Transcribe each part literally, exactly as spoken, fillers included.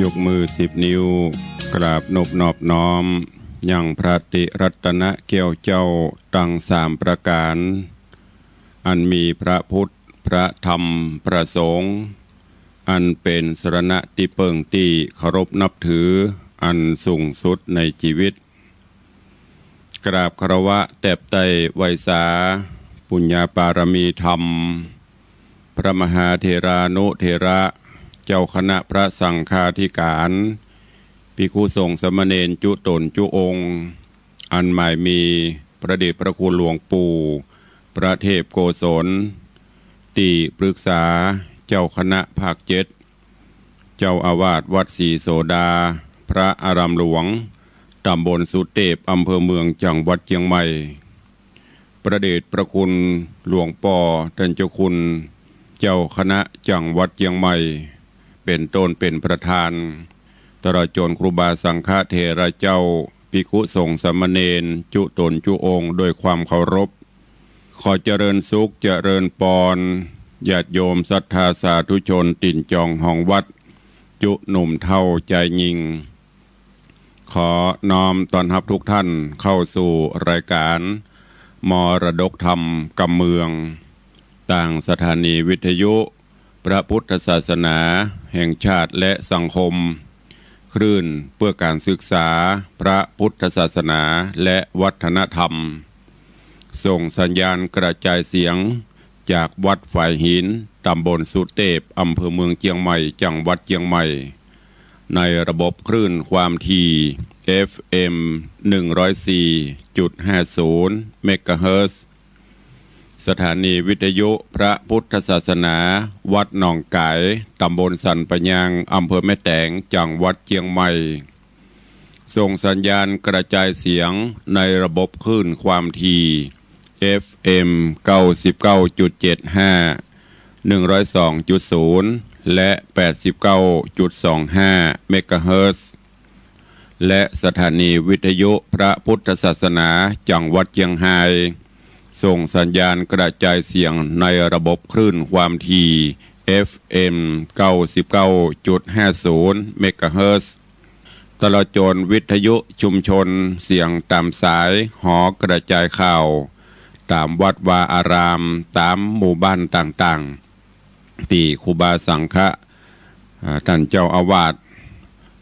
ยกมือสิบนิ้ว กราบนบนอบน้อม ยังพระติรัตนะแก้วเจ้าตังสามประก๋าน อันมีพระพุทธ พระธรรม พระสงฆ์ อันเป๋นสรณะตี้เปิ้งตี้เคารพนับถืออันสูงสุดในจีวิต กราบคารวะแตบไต้ไหว้สา ปุญญาปารมีธรรม พระมหาเถรานุเถระ เจ้าคณะพระสังฆาธิการ ภิกขุสงฆ์สามเณรจุ๊ต๋นจุ๊องค์ อันหมายมีพระเดชพระคุณหลวงปู่ พระเทพโกศล ตี้ปรึกษาเจ้าคณะภาคเจ็ด เจ้าอาวาสวัดศรีโสดา พระอารามหลวง ตำบลสุเตพ อำเภอเมือง จังหวัดเจียงใหม่ พระเดชพระคุณหลวงป้อต้านเจ้าคุณ เจ้าคณะจังหวัดเจียงใหม่ เป๋นต้นเป๋นประธาน ตลอดจ๋นครูบาสังฆเถระเจ้า ภิกขุสงฆ์สามเณรจุ๊ต๋นจุ๊องค์ ด้วยความเคารพ ขอเจริญสุขเจริญปอน ญาติโยมศรัทธาสาธุชนตี๋นจองฮองวัด จุ๊หนุ่มเฒ่าจายญิง ขอน้อมต้อนฮับทุกท่านเข้าสู่รายการมรดกธรรมกำเมือง ตางสถานีวิทยุพระพุทธศาสนาแห่งชาติและสังคม คลื่นเพื่อการศึกษาพระพุทธศาสนาและวัฒนธรรม ส่งสัญญาณกระจายเสียงจากวัดฝายหิน ตำบลสุเตพ อำเภอเมืองเจียงใหม่ จังหวัดเจียงใหม่ ในระบบคลื่นความถี่ เอฟเอ็ม หนึ่งร้อยสี่จุดห้าศูนย์ เมกะเฮิรตซ์ สถานีวิทยุพระพุทธศาสนา วัดหนองก๋าย ตำบลสันป่ายาง อำเภอแม่แตง จังหวัดเจียงใหม่ ส่งสัญญาณกระจายเสียงในระบบคลื่นความถี่ เอฟเอ็ม เก้าสิบเก้าจุดเจ็ดห้า หนึ่งร้อยสองจุดศูนย์ และ แปดสิบเก้าจุดสองห้า เมกะเฮิรตซ์ และสถานีวิทยุพระพุทธศาสนาจังหวัดเจียงฮาย ส่งสัญญาณกระจายเสียงในระบบคลื่นความถี่ เอฟเอ็ม เก้าสิบเก้าจุดห้าศูนย์ เมกะเฮิรตซ์ ตลอดจ๋นวิทยุชุมชนเสียงต๋ามสายหอกระจายข่าว ต๋ามวัดวาอาราม ต๋ามหมู่บ้านต่างๆ ตี้ครูบาสังฆะ อ่า ต้านเจ้าอาวาส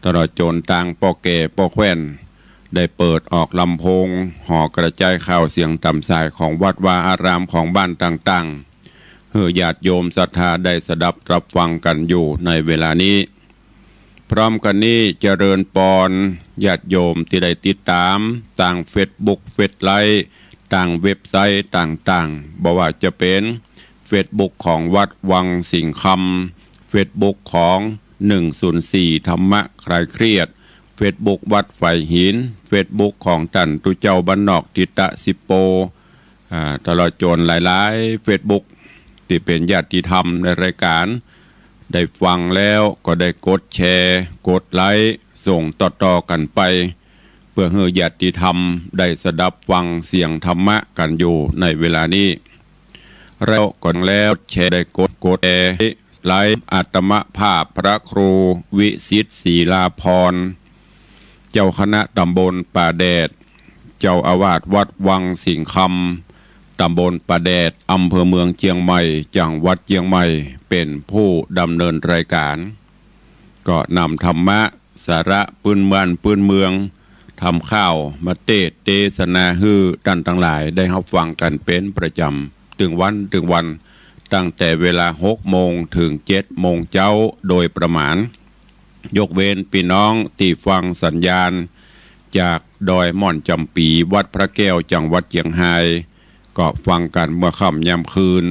ตลอดจ๋นตางป้อแก่ป้อแคว่น ได้เปิดออกลำโพงหอกระจายข่าวเสียงต๋ามสายของวัดวาอารามของบ้านต่างๆ หื้อญาติโยมศรัทธาได้สดับรับฟังกั๋นอยู่ในเวลานี้ พร้อมกั๋นนี้เจริญปอนญาติโยมตี้ได้ติดต๋ามตางเฟซบุ๊ก เฟซไลฟ์ ตางเว็บไซต์ต่างๆ บ่ว่าจะเป๋นเฟซบุ๊กของวัดวังสิงห์คำ เฟซบุ๊กของ หนึ่งศูนย์สี่ ธรรมะคลายเครียด เฟซบุ๊กวัดฝายหิน เฟซบุ๊กของต้านตุ๊เจ้าบ้านนอกทิตะสิบโป อ่า ตลอดจ๋นหลายๆ เฟซบุ๊ก ตี้เป๋นญาติธรรมในรายการ ได้ฟังแล้วก็ได้กดแชร์ กดไลก์ ส่งต่อๆ กั๋นไป เปื้อหื้อญาติธรรมได้สดับฟังเสียงธรรมะกั๋นอยู่ในเวลานี้ แล้วก็แล้วแชร์ ได้กด กดแชร์ ไลก์ อัตมภาพพระครูวิสิทธิ์ ศิลาภรณ์ เจ้าคณะตำบลป่าแดด เจ้าอาวาสวัดวังสิงห์คำ ตำบลป่าแดด อำเภอเมืองเจียงใหม่ จังหวัดเจียงใหม่ เป๋นผู้ดำเนินรายการ ก็นำธรรมะ สาระปื้นบ้านปื้นเมือง ธรรมข่าวมาเตสน์เตสนาหื้อต้านตังหลายได้ฮับฟังกั๋นเป๋นประจ๋ำ ตึงวันตึงวัน ตั้งแต่เวลาหกโมงเถิงเจ็ดโมงเจ๊าโดยประมาณ ยกเว้นปี้น้องตี้ฟังสัญญาณจากดอยม่อนจ๋ำปี๋ วัดพระแก้ว จังหวัดเจียงฮาย ก็ฟังกั๋นเมื่อค่ำยามคืน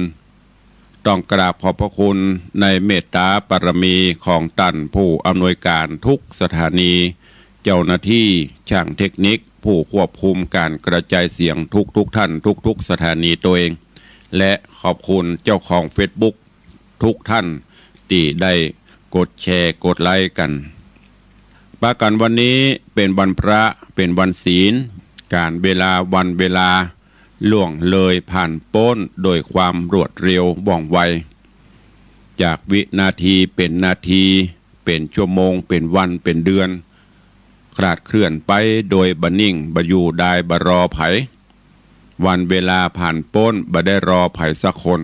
ต้องกราบขอบพระคุณในเมตตาปารมีของต้านผู้อำนวยการทุกสถานี เจ้าหน้าตี้ ช่างเทคนิค ผู้ควบคุมก๋านกระจายเสียงทุกๆ ท่าน ทุกๆ สถานีตวย และขอบคุณเจ้าของเฟซบุ๊กทุกท่านตี้ได้กดแชร์ กดไลก์กั๋น ปะกั๋นวันนี้เป๋นวันพระ เป๋นวันศีล ก๋าลเวลาวันเวลาล่วงเลยผ่านป๊นโดยความรวดเร็วว่องไว จากวินาทีเป๋นนาที เป๋นชั่วโมง เป๋นวัน เป๋นเดือน คลาดเคลื่อนไปโดยบ่นิ่ง บ่อยู่ดาย บ่รอใผ วันเวลาผ่านป๊น บ่ได้รอใผสักคน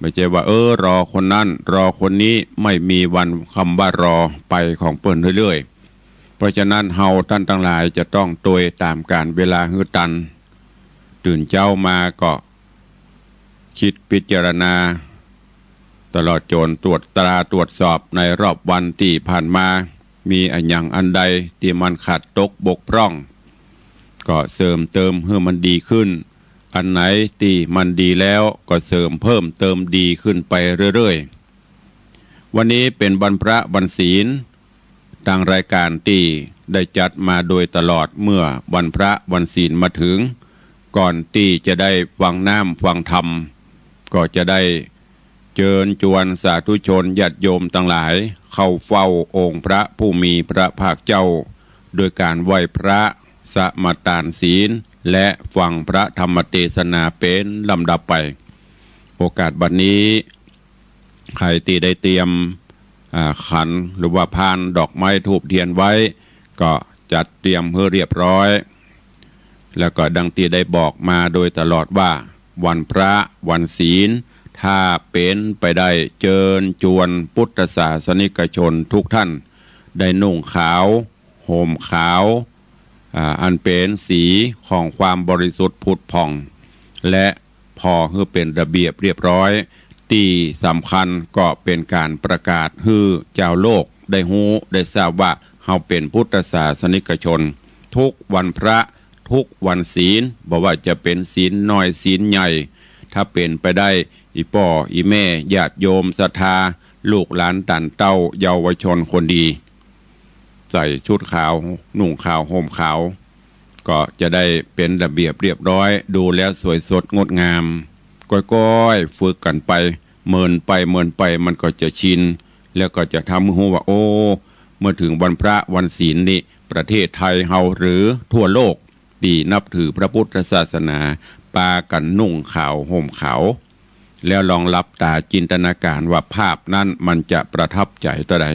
บ่ใจ้ว่า เออ รอคนนั้น รอคนนี้ ไม่มีวันกำว่ารอ ไปของเปิ้นเรื่อยๆ เพราะฉะนั้นเฮาต้านตังหลายจะต้องตวยต๋ามกาลเวลาหื้อตัน ตื่นเจ๊ามาก็ กึ๊ดพิจารณา ตลอดจ๋นตรวจตราตรวจสอบในรอบวันตี้ผ่านมา มีอะหยังอันใดตี้มันขาดตกบกพร่อง ก็เสริมเติมหื้อมันดีขึ้น อันไหนตี้มันดีแล้วก็เสริมเพิ่มเติมดีขึ้นไปเรื่อยๆ วันนี้เป๋นวันพระวันศีล ตางรายก๋านตี้ได้จัดมาโดยตลอดเมื่อวันพระวันศีลมาเถิง ก่อนตี้จะได้ฟังน้ำฟังธรรม ก็จะได้เจิญจวนสาธุชนญาติโยมตังหลาย เข้าเฝ้าองค์พระผู้มีพระภาคเจ้า โดยก๋านไหว้พระ สมาตานศีล และฟังพระธรรมเตสนาเป๋นลำดับไป โอกาสบัดนี้ ใผตี้ได้เตรียม อ่า ขันหรือว่าพานดอกไม้ธูปเตียนไว้ ก็จัดเตรียมหื้อเรียบร้อย แล้วก็ดังตี้ได้บอกมาโดยตลอดว่า วันพระวันศีล ถ้าเป๋นไปได้เจิญจวนพุทธศาสนิกชนทุกท่าน ได้นุ่งขาว ห่มขาว อ่า อันเป๋นสีของความบริสุทธิ์ผุดผ่อง และผ่อหื้อเป๋นระเบียบเรียบร้อย ตี้สำคัญก็เป๋นก๋านประกาศหื้อจาวโลกได้ฮู้ได้ทราบว่า เฮาเป๋นพุทธศาสนิกชน ทุกวันพระ ทุกวันศีล บ่ว่าจะเป๋นศีลน้อยศีลใหญ่ ถ้าเป๋นไปได้ อี่ป้ออี่แม่ญาติโยมศรัทธา ลูกหลานต้านเต้าเยาวชนคนดี ใส่ชุดขาว นุ่งขาว ห่มขาว ก็จะได้เป๋นระเบียบเรียบร้อย ดูแล้วสวยสดงดงาม ก้อยๆ ฝึกกั๋นไป เมินไปเมินไปมันก็จะชิน แล้วก็จะทำหื้อฮู้ว่า โอ้ เมื่อเถิงวันพระวันศีลนี่ ประเทศไทยเฮาหรือทั่วโลกตี้นับถือพระพุทธศาสนา ปากั๋นนุ่งขาวห่มขาว แล้วลองหลับต๋าจินตนาก๋ารว่าภาพนั้นมันจะประทับใจ๋เต้าใด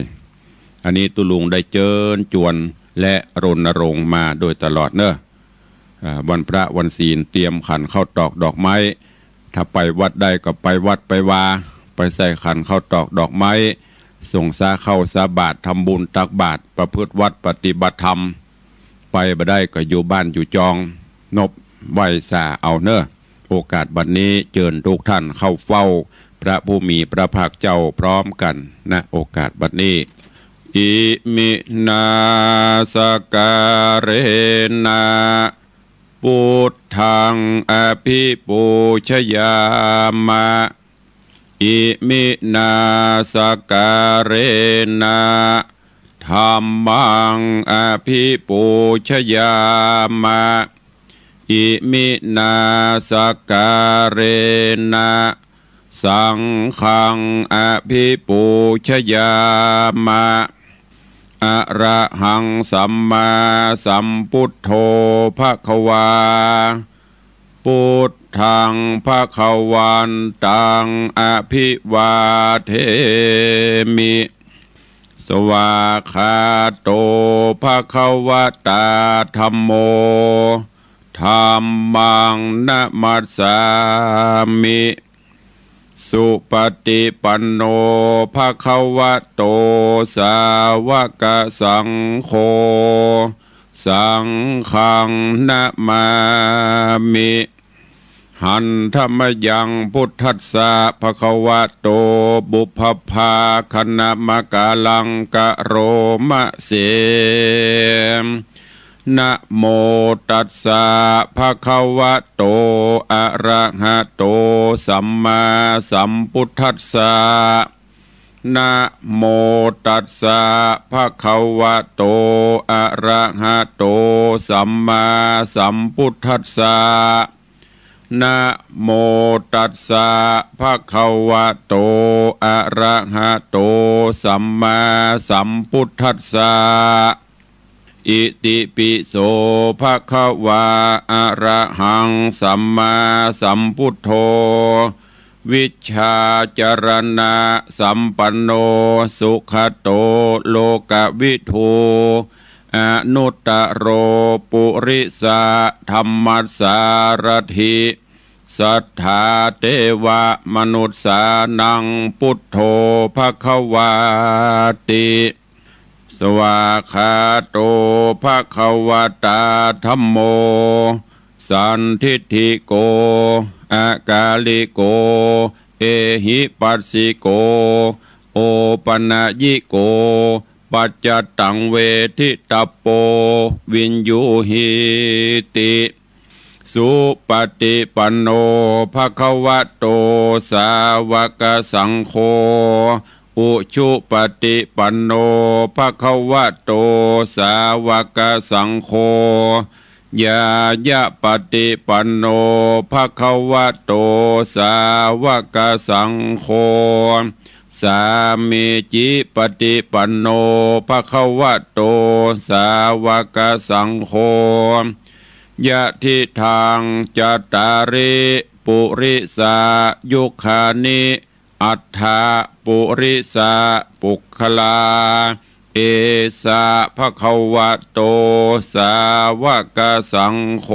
อันนี้ตุ๊ลุงได้เจิญจวนและรณรงค์มาโดยตลอดเน่อ อ่า วันพระวันศีลเตรียมขันข้าวตอกดอกไม้ ถ้าไปวัดได้ก็ไปวัดไปวา ไปใส่ขันข้าวตอกดอกไม้ สงฆ์สาข้าวสาบาตร ทำบุญตักบาตร ประพฤติวัตรปฏิบัติธรรม ไปบ่ได้ก็อยู่บ้านอยู่จอง นบไหว้สาเอาเน่อ โอกาสบัดนี้เจิญทุกท่านเข้าเฝ้าพระผู้มีพระภาคเจ้าพร้อมกั๋น ณ โอกาสบัดนี้ อิมินาสการะนะ พุทธังอภิปูชยามะ อิมินาสการะนะ ธัมมังอภิปูชยามะ อิมินาสการะนะ สังฆังอภิปูชยามะ อะระหังสัมมาสัมพุทโธภะคะวา พุทธังภะคะวันตังอภิวาเทมิ สวากขาโตภะคะวะตาธัมโม ธัมมังนะมัสสามิ สุปฏิปันโนภะคะวะโต สาวกสังโฆ สังฆังนะมามิ หันธะมะยังพุทธัสสะภะคะวะโต ปุพพะภาคะนะมะกะลังกะโรมะเส นะโมตัสสะภะคะวะโต อะระหะโต สัมมาสัมพุทธัสสะ นะโมตัสสะภะคะวะโต อะระหะโต สัมมาสัมพุทธัสสะ นะโมตัสสะภะคะวะโต อะระหะโต สัมมาสัมพุทธัสสะ อิติปิโสภะคะวา อะระหังสัมมาสัมพุทโธ วิชชาจรณะสัมปันโน สุขะโตโลกะวิทู อนุตตะโรปุริสะธัมมัสสารัฐิ สัทธาเตวะมนุสสานัง ปุทโธภะคะวาติ สวากขาโตภะคะวะตาธัมโม สันทิฏฐิโก อะกาลิโก เอหิปัสสิโก โอปะนะยิโก ปัจจะตังเวทิตัปโป วิญญูหีติ สุปะติปันโนภะคะวะโต สาวะกะสังโฆ อุชุปะติปันโนภะคะวะโต สาวะกะสังโฆ ญาญะปะติปันโนภะคะวะโต สาวะกะสังโฆ สามีจิปะติปันโนภะคะวะโต สาวะกะสังโฆ ยะทิทังจัตตาริปุริสายุคานิ อัฏฐะปุริสะปุคคลา เอสะภะคะวะโต สาวะกะสังโฆ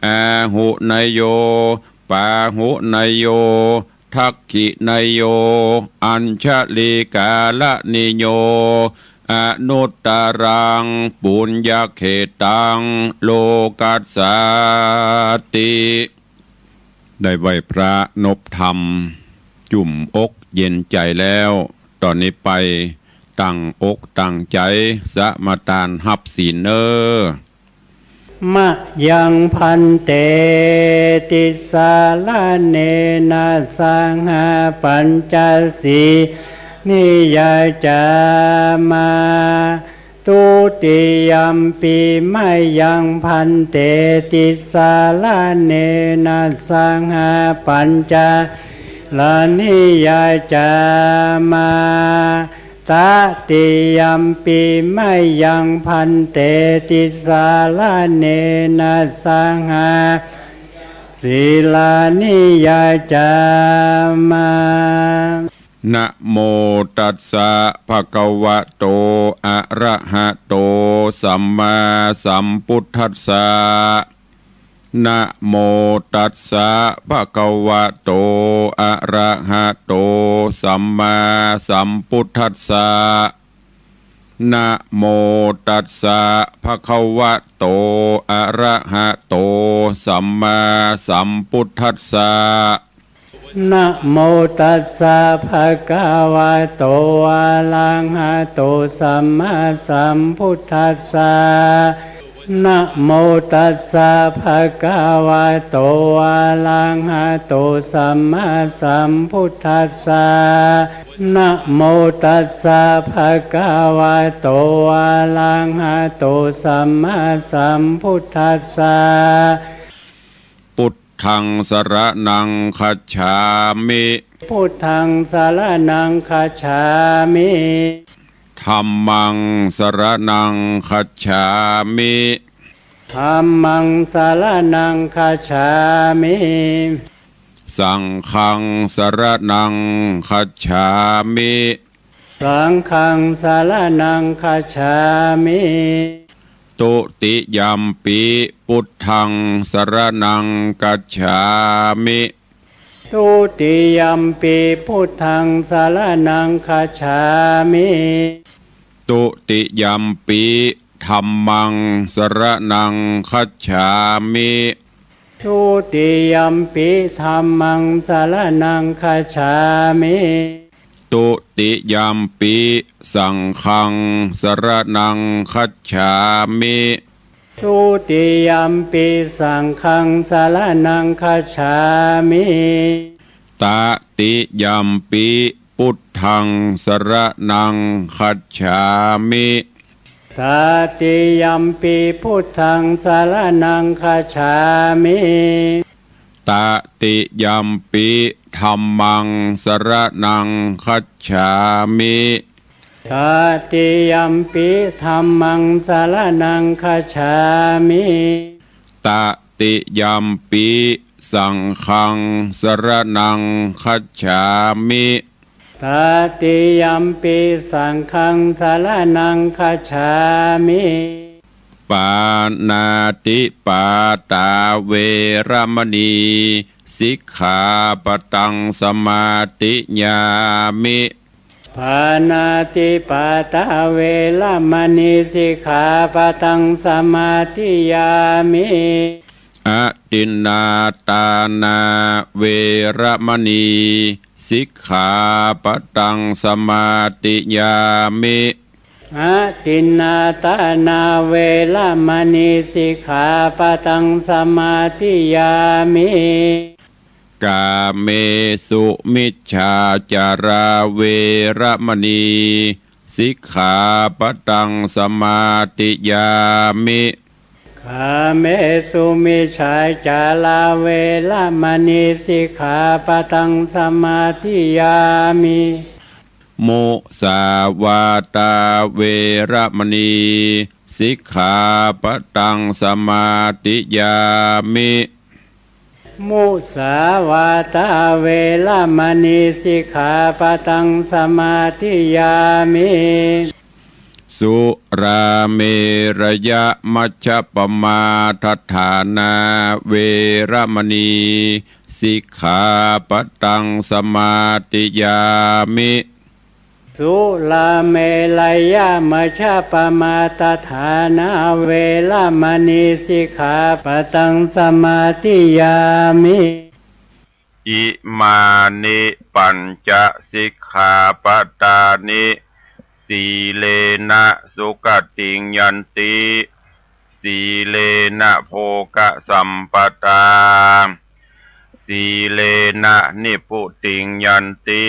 อาหุเนยโย ปาหุเนยโย ทักขิเนยโย อัญชลีกาละนิโย อนุตตะรังปุญญะเขตัง โลกัสสาติ ได้ไหว้พระนบธรรม จุ่มอกเย็นใจ๋แล้ว ต่อนี้ไปตั้งอกตั้งใจ๋สมาตานฮับศีลเน่อ มะยังภันเต ติสสะระเณนะสังฆะ ปัญจะสีลานิยาจามะ ทุติยัมปิ มะยังภันเต ติสสะระเณนะสังฆะ ปัญจะสีลานิยาจามะ ตติยัมปิ มะยังภันเต ติสสะระเณนะสังฆะ ปัญจะสีลานิยาจามะ นะโมตัสสะภะคะวะโต อะระหะโต สัมมาสัมพุทธัสสะ นะโมตัสสะภะคะวะโต อะระหะโต สัมมาสัมพุทธัสสะ นะโมตัสสะภะคะวะโต อะระหะโต สัมมาสัมพุทธัสสะ นะโมตัสสะภะคะวะโต อะระหะโต สัมมาสัมพุทธัสสะ นะโมตัสสะภะคะวะโต อะระหะโต สัมมาสัมพุทธัสสะ นะโมตัสสะภะคะวะโต อะระหะโต สัมมาสัมพุทธัสสะ พุทธังสะระณังคัจฉามิ พุทธังสะระณังคัจฉามิ ธัมมังสะระณังคัจฉามิ ธัมมังสะระณังคัจฉามิ สังฆังสะระณังคัจฉามิ สังฆังสะระณังคัจฉามิ ทุติยัมปิ พุทธังสะระณังคัจฉามิ ทุติยัมปิ พุทธังสะระณังคัจฉามิ ทุติยัมปิ ธัมมังสะระณังคัจฉามิ ทุติยัมปิ ธัมมังสะระณังคัจฉามิ ทุติยัมปิ สังฆังสะระณังคัจฉามิ ทุติยัมปิ สังฆังสะระณังคัจฉามิ ตติยัมปิ พุทธังสะระณังคัจฉามิ ตติยัมปิ พุทธังสะระณังคัจฉามิ ตติยัมปิ ธัมมังสะระณังคัจฉามิ ตติยัมปิ ธัมมังสะระณังคัจฉามิ ตติยัมปิ สังฆังสรณังคัจฉามิ Tatiyampi saṅghaṃ saraṇaṃ gacchāmi. Pāṇātipātā veramaṇī sikkhāpadaṃ samādiyāmi. Pāṇātipātā veramaṇī sikkhāpadaṃ samādiyāmi. Adinnādānā veramaṇī sikkhāpadaṃ samādiyāmi. Adinnādānā veramaṇī sikkhāpadaṃ samādiyāmi. Kāmesumicchācārā veramaṇī sikkhāpadaṃ samādiyāmi. Kāmesumicchācārā veramaṇī sikkhāpadaṃ samādiyāmi. Musāvādā veramaṇī sikkhāpadaṃ samādiyāmi. Musāvādā veramaṇī sikkhāpadaṃ samādiyāmi. Surāmerayamajjapamādaṭṭhānā veramaṇī sikkhāpadaṃ samādiyāmi. Surāmerayamajjapamādaṭṭhānā veramaṇī sikkhāpadaṃ samādiyāmi. Imāni pañca sikkhāpadāni. Sīlena sugatiṃ yanti, sīlena bhogasampadā, sīlena nibbutiṃ yanti,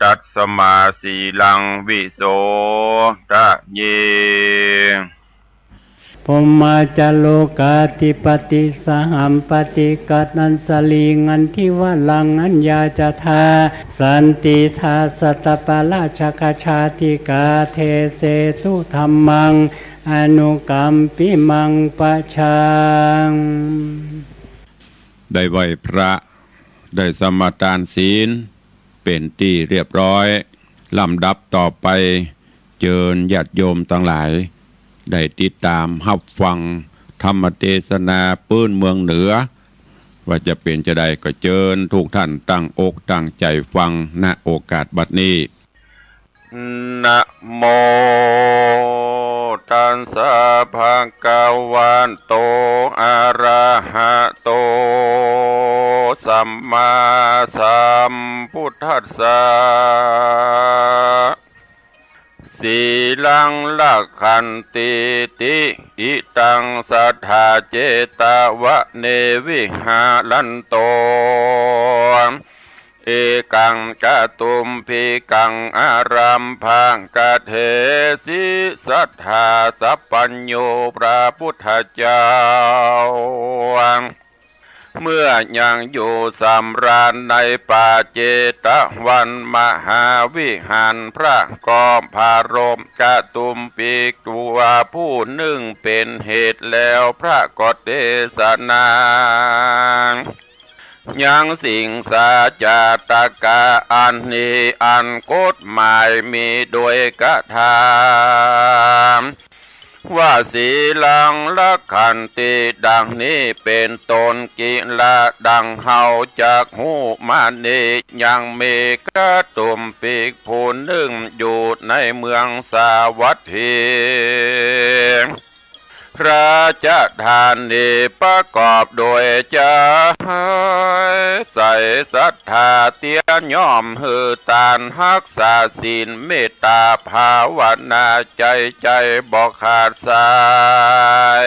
tasmā sīlaṃ visodhaye. Brahmā ca lokādhipati sahampati katañjalī nandivaraṃ aññācatha santidā sattaparājagajā dīghā desetu dhammaṃ anukampimaṃ pajaṃ. ได้ไหว้พระ ได้สมาทานศีล เป๋นตี้เรียบร้อย ลำดับต่อไป เจิญญาติโยมตังหลาย ได้ติดต๋ามฮับฟังธรรมเตสนาปื๊นเมืองเหนือ ว่าจะเป๋นจาใด ก็เจิญทุกท่านตั้งอกตั้งใจ๋ฟัง ณ โอกาสบัดนี้ Namo tassa bhagavato arahato sammāsambuddhassa. Sīlaṃ rakkhantīti. Idaṃ satthā jetavane viharanto ekaṃ katumbikaṃ ārambhaṃ. Gaṇhesi satthā sabbañño. พระพุทธเจ้า เมื่อยังอยู่สำราญในป่าเจตวันมหาวิหาร พระก็ปรารภกตุมบิกะผู้นึ่งเป๋นเหตุแล้ว พระก็เตสนา ยังสิงสาจาตกะอันนี้ อันกฎหมายมีโดยกถา ว่า Sīlaṃ rakkhanti ดังนี้เป๋นต้น Kilā ดังเฮาจักฮู้มานี้ ยังมีกตุมบิกผู้นึ่งอยู่ในเมืองสาวัตถี ราชธานี ประกอบโดยใจ๋ใส่ศรัทธา เตี้ยย่อมหื้อตานฮักษาศีล เมตตาภาวนา ใจ๋ใจ๋บ่ขาดสาย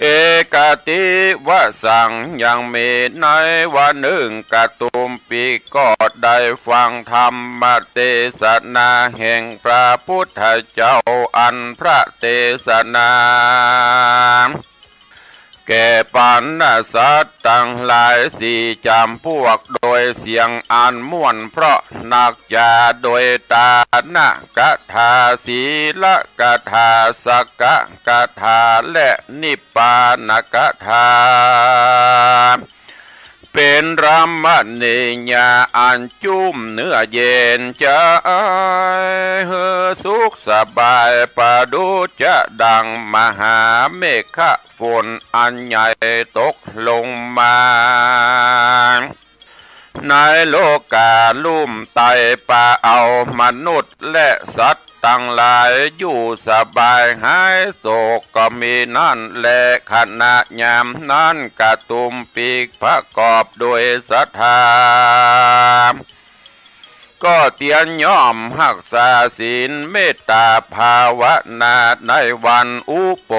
Ekadivassaṃ ยังมีในวันนึ่ง กตุมบิกก็ได้ฟังธรรมเตสนาแห่งพระพุทธเจ้า อันพระเตสนา แก่บรรดาสัตว์ตังหลายสี่จ๋ำปวก โดยเสียงอันม่วนเพราะนัก จ๋าโดยตานกถา สีลกถา สักขกถา และนิพพานกถา เป๋นรมณียอันจุ้มเนื้อเย็นใจ๋ หื้อสุขสบายประดุจจะดังมหาเมฆฝนอันใหญ่ตกลงมา ในโลกาลุ่มไต ปาเอามนุษย์และสัตว์ตังหลายอยู่สบายหายโศกก็มีนั้นแล ขณะยามนั้นกระตุมปีกประกอบโดยศรัทธา ก็เตียนย่อมฮักษาศีลเมตตาภาวนา ในวันอุโป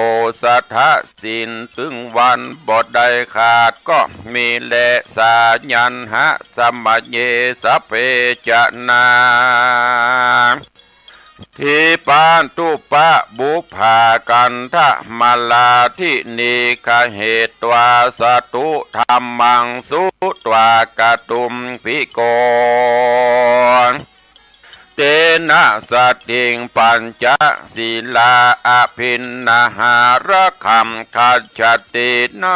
สถศีลตึงวันบ่ได้ขาดก็มีแล สายัณหะสมัยเย สัพเพจะนา ทีปะตุปะบุพพา กันธะมะลา ทินีฆะเหตวา สะตุธัมมัง สุตวากะตุมภิกโข เตนะสัตถิง ปัญจะสีลา อะภินนะหาระคัง คัจฉะติ ใน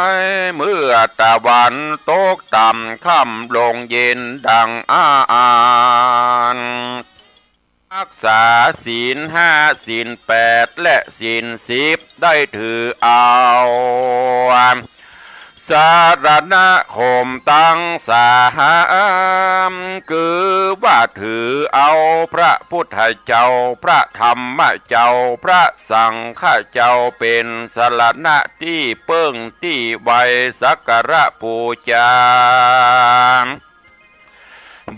เมื่อตะวันตกต่ำ ค่ำลงเย็นดังอาอัน ฮักษาศีลห้า ศีลแปด และศีลสิบ ได้ถือเอา สรณคมตังสาม คือว่าถือเอาพระพุทธเจ้า พระธรรมเจ้า พระสังฆเจ้า เป๋นสรณะตี้เปิ้งตี้ไหว้สักการะปู๋จา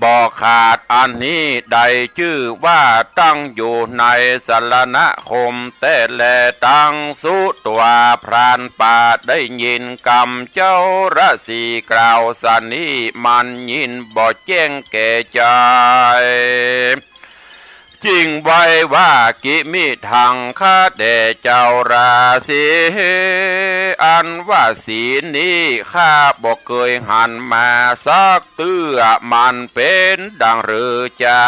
บ่ขาด อันนี้ได้จื้อว่าตั้งอยู่ในสรณคมแต๊แล ตังสุตวา พรานป่าได้ยินกำเจ้าฤๅษีกล่าวสันนี้ มันยินบ่แจ้งแก่ใจ๋ จึงไหว้ว่า กิมิทัง ข้าแต่เจ้าฤๅษี อันว่าศีลนี้ข้าบ่เกยหันมาสักเตื้อ มันเป๋นดังหรือจา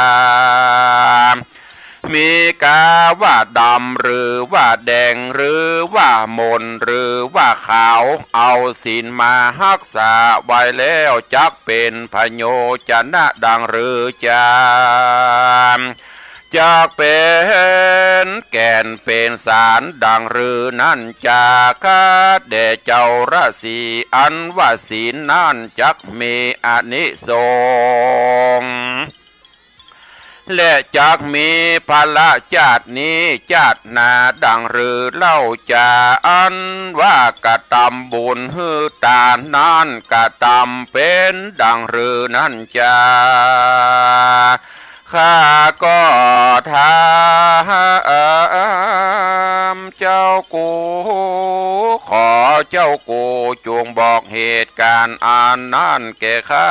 มีกาว่าดำหรือว่าแดง หรือว่าหม่นหรือว่าขาว เอาศีลมาฮักษาไว้แล้ว จักเป๋นประโยชนะดังหรือจา จักเป๋นแก่นเป๋นสารดังหรือนั้นจา ข้าแต่เจ้าฤๅษี อันว่าศีลนั้นจักมีอานิสงส์ และจักมีผละจาตินี้จาติหน้าดังหรือเล่าจา อันว่ากระตำบุญหื้อตานนั้นกระตำเป๋นดังหรือนั้นจา ข้าก็ถามเจ้ากู ขอเจ้ากูจงบอกเหตุการณ์อันนั้นแก่ข้า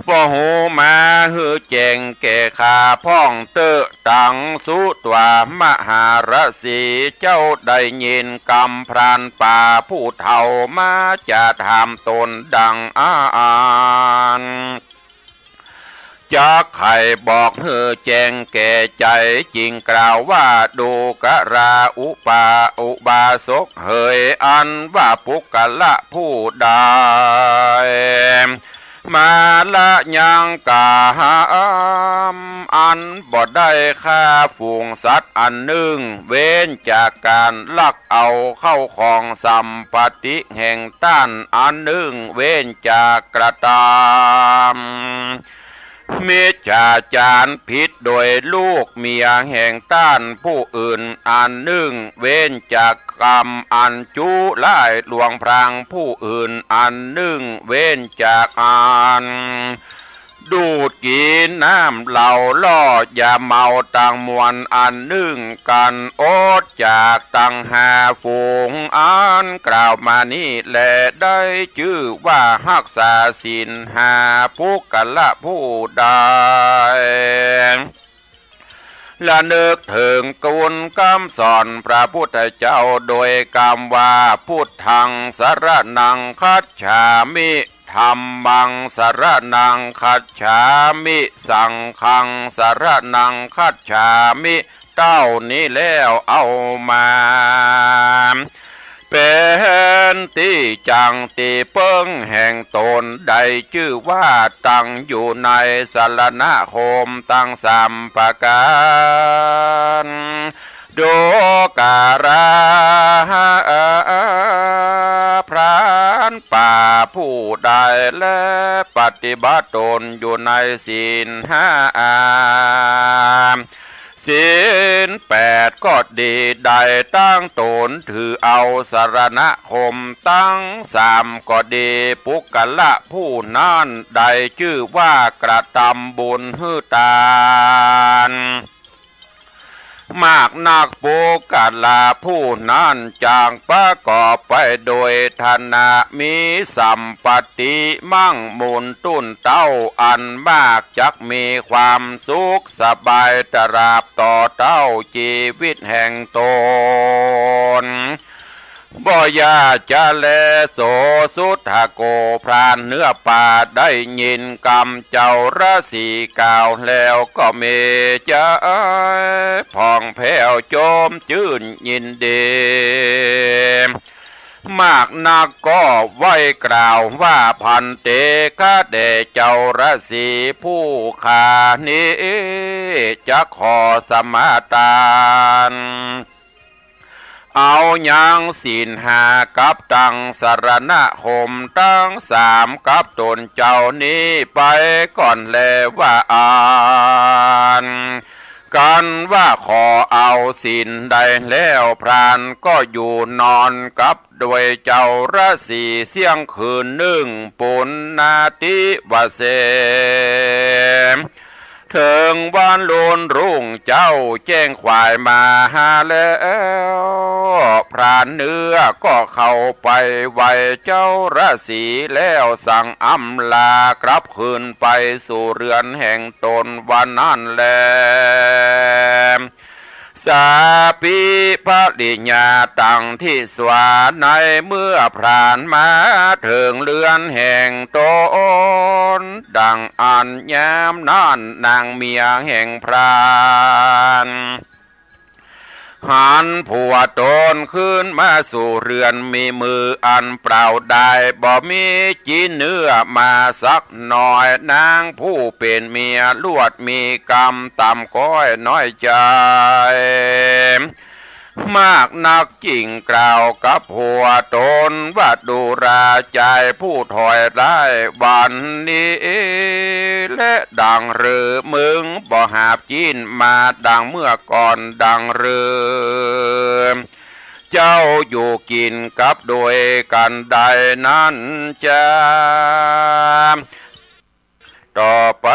บ่ฮู้มาหื้อแจ้งแก่ข้าพ่องเต๊อะ ตังสุตวา มหาฤๅษีเจ้าได้ยินกำพรานป่าผู้เฒ่ามาจะถามตนดังอาอัน จักใค่บอกหื้อแจ้งแก่ใจ๋ จึงกล่าวว่า ดูกราอุปา อุบาสกเหย อันว่าปุคคละผู้ใด มาละยังกำ อันบ่ได้ฆ่าฝูงสัตว์อันนึ่ง เว้นจากก๋านลักเอาเข้าของสัมปติแห่งต้านอันนึ่ง เว้นจากกระตำ มิจฉาจารผิดโดยลูกเมียแห่งต้านผู้อื่นอันนึ่ง เว้นจากกรรมอันจุร้ายลวงพรางผู้อื่นอันนึ่ง เว้นจากอันดูดกิ๋นน้ำเหล้าล่อยาเมาตังมวลอันนึ่ง ก๋านอดจากตังห้าฝูงอันกล่าวมานี้แล ได้จื้อว่าฮักษาศีลห้า ปุคคละผู้ใด ระนึกเถิงคุณกำสอนพระพุทธเจ้าโดยกำว่า พุทธังสรณังคัจฉามิ ธัมมังสรณังคัจฉามิ สังฆังสรณังคัจฉามิ เต้านี้แล้วเอามา เป๋นตี้จั้งตี้เปิ้งแห่งต๋น ได้จื้อว่าตั้งอยู่ในสรณคมตังสามประก๋าน ดูกรา พรานป่าผู้ใด และปฏิบัติต๋นอยู่ในศีลห้า ศีลแปดก็ดี ได้ตั้งต๋นถือเอาสรณคมตังสามก็ดี ปุคคละผู้นั้นได้จื้อว่ากระตำบุญหื้อตาน มากนัก ปุคคละผู้นั้นจักประกอบไปโดยฐานะ มีสัมปัตติมั่งมูลตุ๊นเต้าอันมาก จักมีความสุขสบายตราบต่อเต้าจีวิตแห่งต๋น บ่อย่าจะแล โสสุทธโก พรานเนื้อป่าได้ยินกำเจ้าฤๅษีกล่าวแล้วก็มีใจ๋ผ่องแผ้วโจมจื้นยินดี มากนักก็ไหว้กล่าวว่า ภันเต ข้าแด่เจ้าฤๅษีผู้ข้านี้ จักขอสมาตาน เอายังศีลห้ากับตังสรณคมตังสามกับต๋นเจ้านี้ไปก่อนแลว่าอั้น กันว่าขอเอาศีลได้แล้ว พรานก็อยู่นอนกับโดยเจ้าฤๅษีเสี้ยงคืนนึ่ง ปุณณาทิวเส เถิงวันลุนรุ่งเจ๊าแจ้งขวายมาหาแล้ว พรานเนื้อก็เข้าไปไหว้เจ้าฤๅษีแล้วสั่งอำลากลับคืนไปสู่เรือนแห่งต๋นวันนั้นแล สาปิปริญญาตังทิสวา ในเมื่อพรานมาเถิงเรือนแห่งต๋น ดังอั้นยามนั้นนางเมียแห่งพราน หันผัวต๋นคืนมาสู่เรือน มีมืออันเปล่าดาย บ่มีจีนเนื้อมาสักหน่อย นางผู้เป๋นเมียลวดมีกำต่ำก้อยน้อยใจ๋ มากนักจึ่งกล่าวกับผัวต๋นว่า ดูราจายผู้ถอยร้าย วันนี้แลดังหรือ มึงบ่หาบจีนมาดังเมื่อก่อนดังหรือ เจ้าอยู่กิ๋นกับโดยกั๋นได้นั้นจา ต่อไป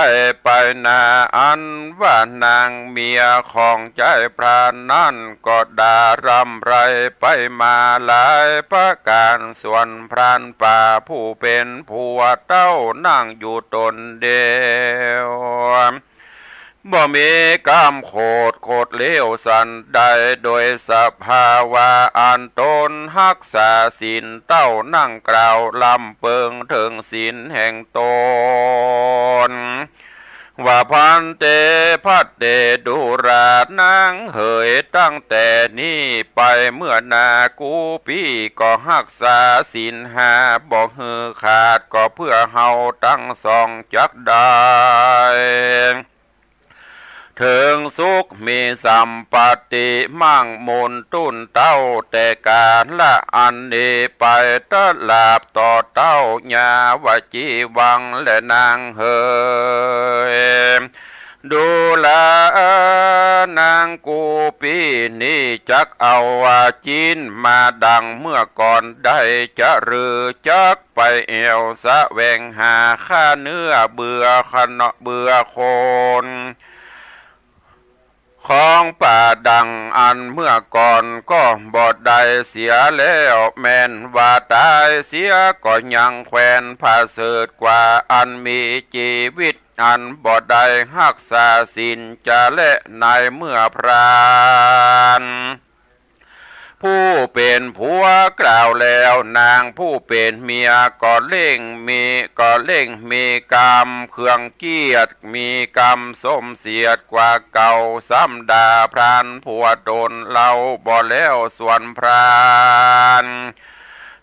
ไปหน้าอันว่านางเมียของจายพรานนั้นก็ด่าร่ำไรไปมาหลายประก๋าน ส่วนพรานป่าผู้เป๋นผัวเต้านั่งอยู่ต๋นเดียว บ่มีกำโขดโขดเลวสันใด โดยสภาวะอันต๋นฮักษาศีลเต้านั่งกล่าวลำเปิงเถิงศีลแห่งต๋น ว่า ภันเต ภัตเต ดูรา นางเหย ตั้งแต่นี้ไปเมื่อหน้ากู้ปี้ก็ฮักษาศีลห้าบ่หื้อขาด ก็เพื่อเฮาตังสองจักได้ เถิงสุขมีสัมปัตติมั่งมูลตุ๊นเต้า แต่กาละอันนี้ไปตราบต่อเต้า ยาวจีวัง และนางเหย ดูรา นางกู้ปี้นี้จักเอาจีนมาดังเมื่อก่อนได้จะหรือ จักไปแอ่วแสวงหาฆ่าเนื้อเบื่อขนเนาะเบื่อคน ของป่าดังอันเมื่อก่อนก็บ่ได้เสียแล้ว แม่นว่าต๋ายเสียก็ยังแควนผะเสริฐกว่าอันมีจีวิต อันบ่ได้ฮักษาศีลจะแล ในเมื่อพรานผู้เป๋นผัวกล่าวแล้ว นางผู้เป๋นเมียก็เล่งมี ก็เล่งมีกำเคืองเคียด มีกำส้มเสียดกว่าเก่า ซ้ำด่าพรานผัวต๋นเล่าบ่แล้วส่วนพราน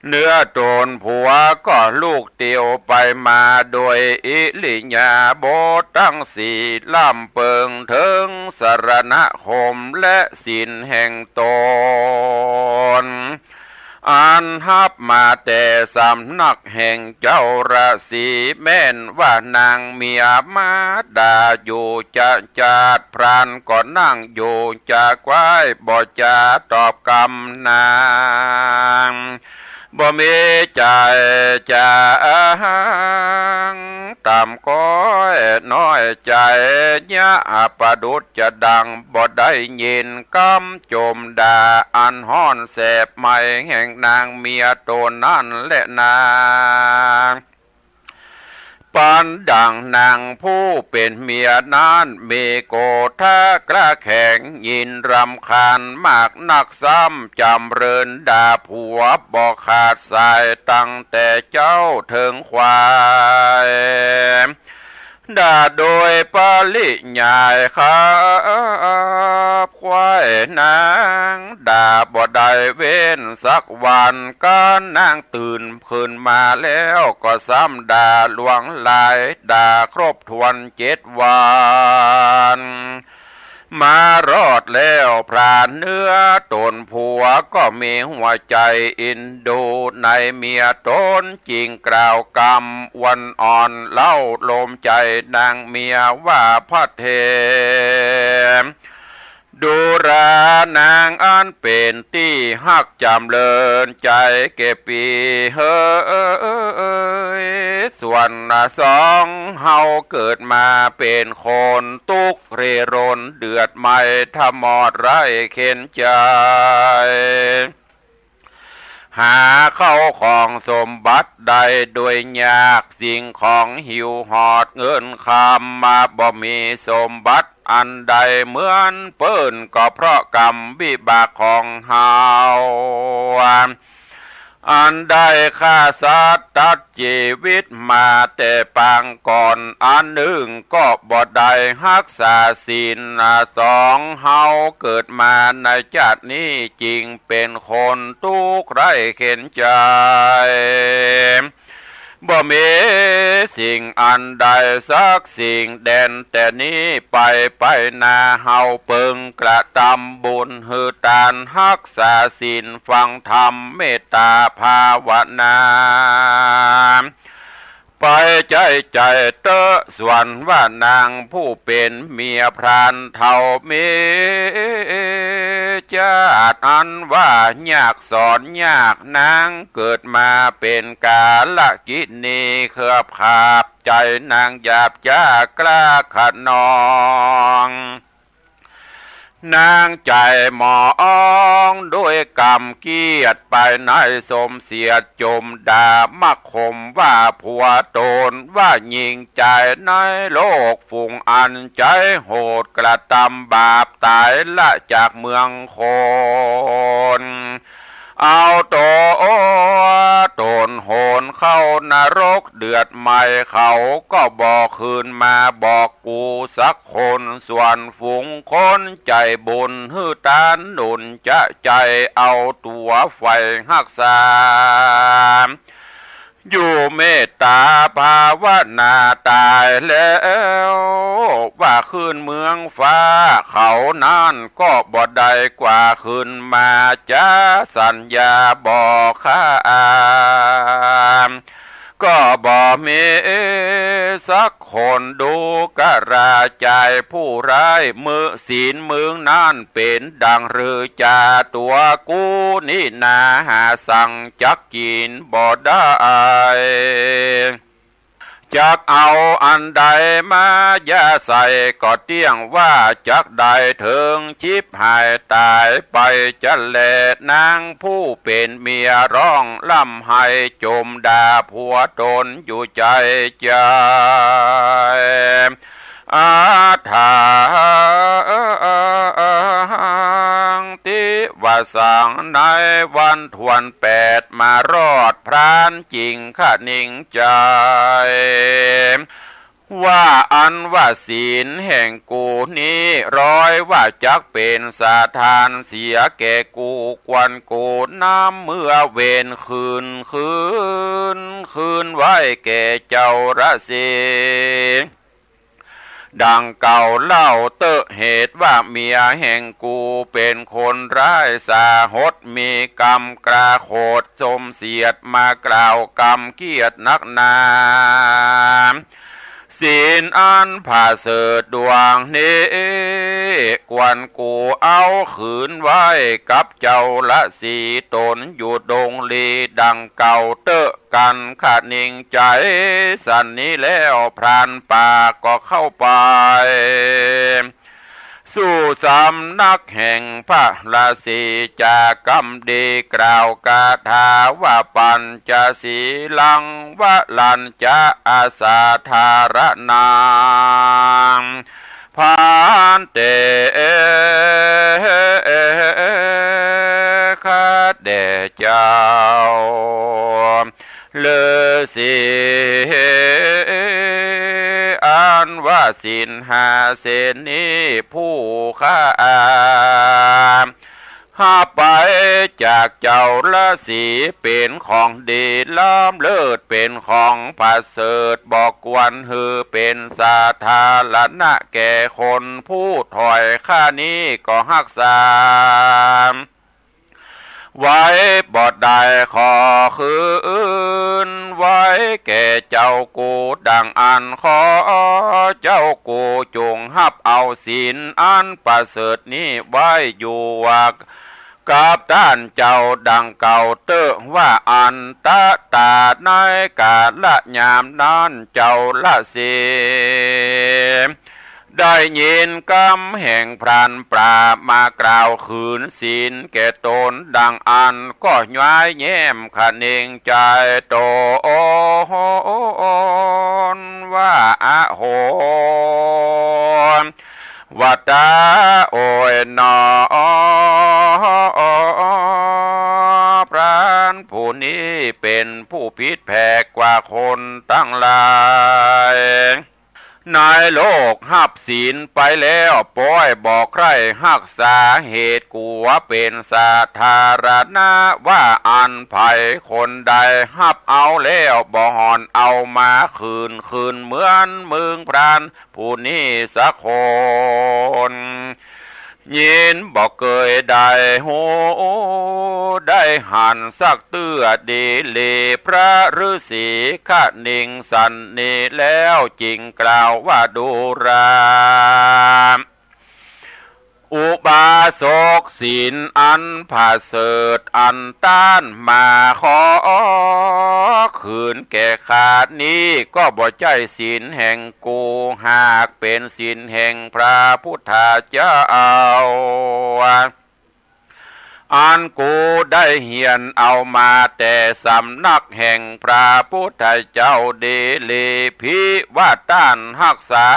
เนื้อต๋นผัวก็ลุกเตียวไปมา โดยอิริยาบถตังสี่ ล่ำเปิงเถิงสรณคมและศีลแห่งต๋น อันฮับมาแต่สำนักแห่งเจ้าราศี แม่นว่านางเมียมาด่าอยู่จะจาด พรานก็นั่งอยู่จะกว้าย บ่จาตอบกำนาง บ่มีใจ๋จะอ้างต่ำก้อยน้อยใจ๋ เยียะประดุจจะดังบ่ได้ยินกำจมด่าอันฮ้อนแสบไหม้แห่งนางเมียต๋นนั้นแลนา ปันดังนางผู้เป๋นเมียนั้นมีโกธากล้าแข็ง ยินรำคาญมากนัก ซ้ำจ๋ำเริญด่าผัวบ่ขาดสาย ตั้งแต่เจ๊าเถิงควาย ด่าโดยปริยายครับ ควายนางด่าบ่ได้เว้นสักวัน กาดนางตื่นขึ้นมาแล้วก็ซ้ำด่าหลวงหลาย ด่าครบถ้วนเจ็ดวัน มารอดแล้วพรานเนื้อต๋นผัวก็มีหัวใจ๋เอ็นดูในเมียต๋น จึงกล่าวกำอวนอ่อนเล้าโลมใจ๋นางเมียว่า พระเถร ดูรานางอันเป๋นตี้ฮักจ๋ำเริญใจ๋แก่ปี้ เฮย ส่วนสองเฮาเกิดมาเป๋นคนตุ๊กข์เร่ร่อนเดือดไหม้ทะมอดไร้เข็ญใจ๋ หาเข้าของสมบัติได้โดยยาก สิ่งของหิวหอดเงินคำมาบ่มีสมบัติอันใดเหมือนเปิ้น ก็เพราะกรรมวิบากของเฮา อันได้ฆ่าสัตว์ตัดจีวิตมาแต่ปางก่อน อันนึ่งก็บ่ได้ฮักษาศีล สองเฮาเกิดมาในจาตินี้จึงเป๋นคนตุ๊กข์ไร้เข็ญใจ๋ บ่มีสิ่งอันใดสักสิ่ง แดนแต่นี้ไป ไปหน้าเฮาเปิงกระตำบุญหื้อตาน ฮักษาศีล ฟังธรรม เมตตาภาวนา ไปใจ๋ใจ๋เต๊อะ ส่วนว่านางผู้เป๋นเมียพรานเฒ่ามีจาติอันว่ายากสอนยาก นางเกิดมาเป๋นกาลกิณี เคือบขาบใจ๋นางหยาบจ๊ากล้าขนอง นางใจ๋หมองด้วยกำเคียด ไปในสมเสียดจมด่ามักข่มว่าผัวต๋น ว่ายิ่งใจ๋ในโลก ฝูงอันใจ๋โหดกระตำบาป ต๋ายละจากเมืองคน เอาตั๋วต๋นโหนเข้านรกเดือดไหม้ เขาก็บ่คืนมาบอกกูสักคน ส่วนฝูงคนใจ๋บุญหื้อตานหนุนจะใจ๋ เอาตั๋วใฝ่ฮักษา อยู่เมตตาภาวนา ต๋ายแล้วว่าคืนเมืองฟ้า เขานั้นก็บ่ได้กว่าคืนมา จะสัญญาบ่ข้าม ก็บ่มีสักคนดูกราใจ๋ผู้ร้าย มื้อศีลมึงนั้นเป๋นดังหรือจา ตั๋วกูนี้นาหาสังจักกิ๋นบ่ได้ จักเอาอันใดมาหย่าใส่ก็เตี้ยงว่าจักได้เถิง ฉิบหายต๋ายไปจะแล นางผู้เป๋นเมียร้องร่ำไห้จมด่าผัวต๋นอยู่ใจ๋ใจ๋ อาถรรพ์ ตี้ว่าสัง ในวันถ้วนแปดมารอดพรานจิ่งคะนิงใจ๋ ว่าอันว่าศีลแห่งกูนี้ ร้อยว่าจักเป๋นสถานเสียแก่กู ควรกูนำเมือเวนคืน คืน คืนไว้แก่เจ้าราศี ดังเก่าเล่าเต๊อะ เหตุว่าเมียแห่งกูเป๋นคนร้ายสาหด มีกำกล้าโขดสมเสียด มากล่าวกำเคียดนักหนา ศีลอันผาเสริฐดวงนี้ ควรกูเอาคืนไว้กับเจ้าราศีต๋นอยู่ดงลี ดังเก่าเต๊อะ กันคะนิงใจ๋สันนี้แล้ว พรานป่าก็เข้าไปสู่สำนักแห่งพระราศี จากำดีกล่าวคาถาว่า ปัญจสีลังวรัญจะ อาสาธารณัง ภันเต ข้าแด่เจ้าฤๅษี อันว่าศีลห้าเส้นนี้ ผู้ข้าฮับไปจากเจ้าฤๅษี เป๋นของดีล้ำเลิศ เป๋นของประเสริฐ บ่ควรหื้อเป๋นสาธารณะแก่คน ผู้ถ้อยข้านี้ก็ฮักษาไว้บ่ได้ ขอคืนไว้แก่เจ้ากู ดังอั้นขอเจ้ากูจงฮับเอาศีลอันประเสริฐนี้ไว้อยู่ กับต้านเจ้าดังเก่าเต๊อะ ว่าอันตะต๋าในกาละยามนั้น เจ้าฤๅษีได้ยินกำแห่งพรานป่ามากล่าวคืนศีลแก่ต๋นดังอั้น ก็ย้ายแย้มคะเนงใจ๋ต๋นว่า อะโห วะตา โอยหนอ พรานผู้นี้เป๋นผู้ผิดแผกกว่าคนตังหลายในโลก ฮับศีลไปแล้วป้อยบ่ใคร่ฮักษา เหตุกั๋วเป๋นสาธารณะ ว่าอันใผคนใดฮับเอาแล้วบ่ห่อนเอามาคืน คืนเหมือนมึงพราน ผู้นี้สักคน ยินบ่เกยได้ฮู้ได้หันสักเตื้อดีหลี พระฤๅษีคะนิงสันนี้แล้วจึงกล่าวว่า ดูรา อุบาสก ศีลอันผาเสริฐอันต้านมาขอคืนแก่ข้านี้ ก็บ่ใจ้ศีลแห่งกู หากเป๋นศีลแห่งพระพุทธเจ้า อันกูได้เฮียนเอามาแต่สำนักแห่งพระพุทธเจ้าดีหลี ผิว่าต้านฮักษา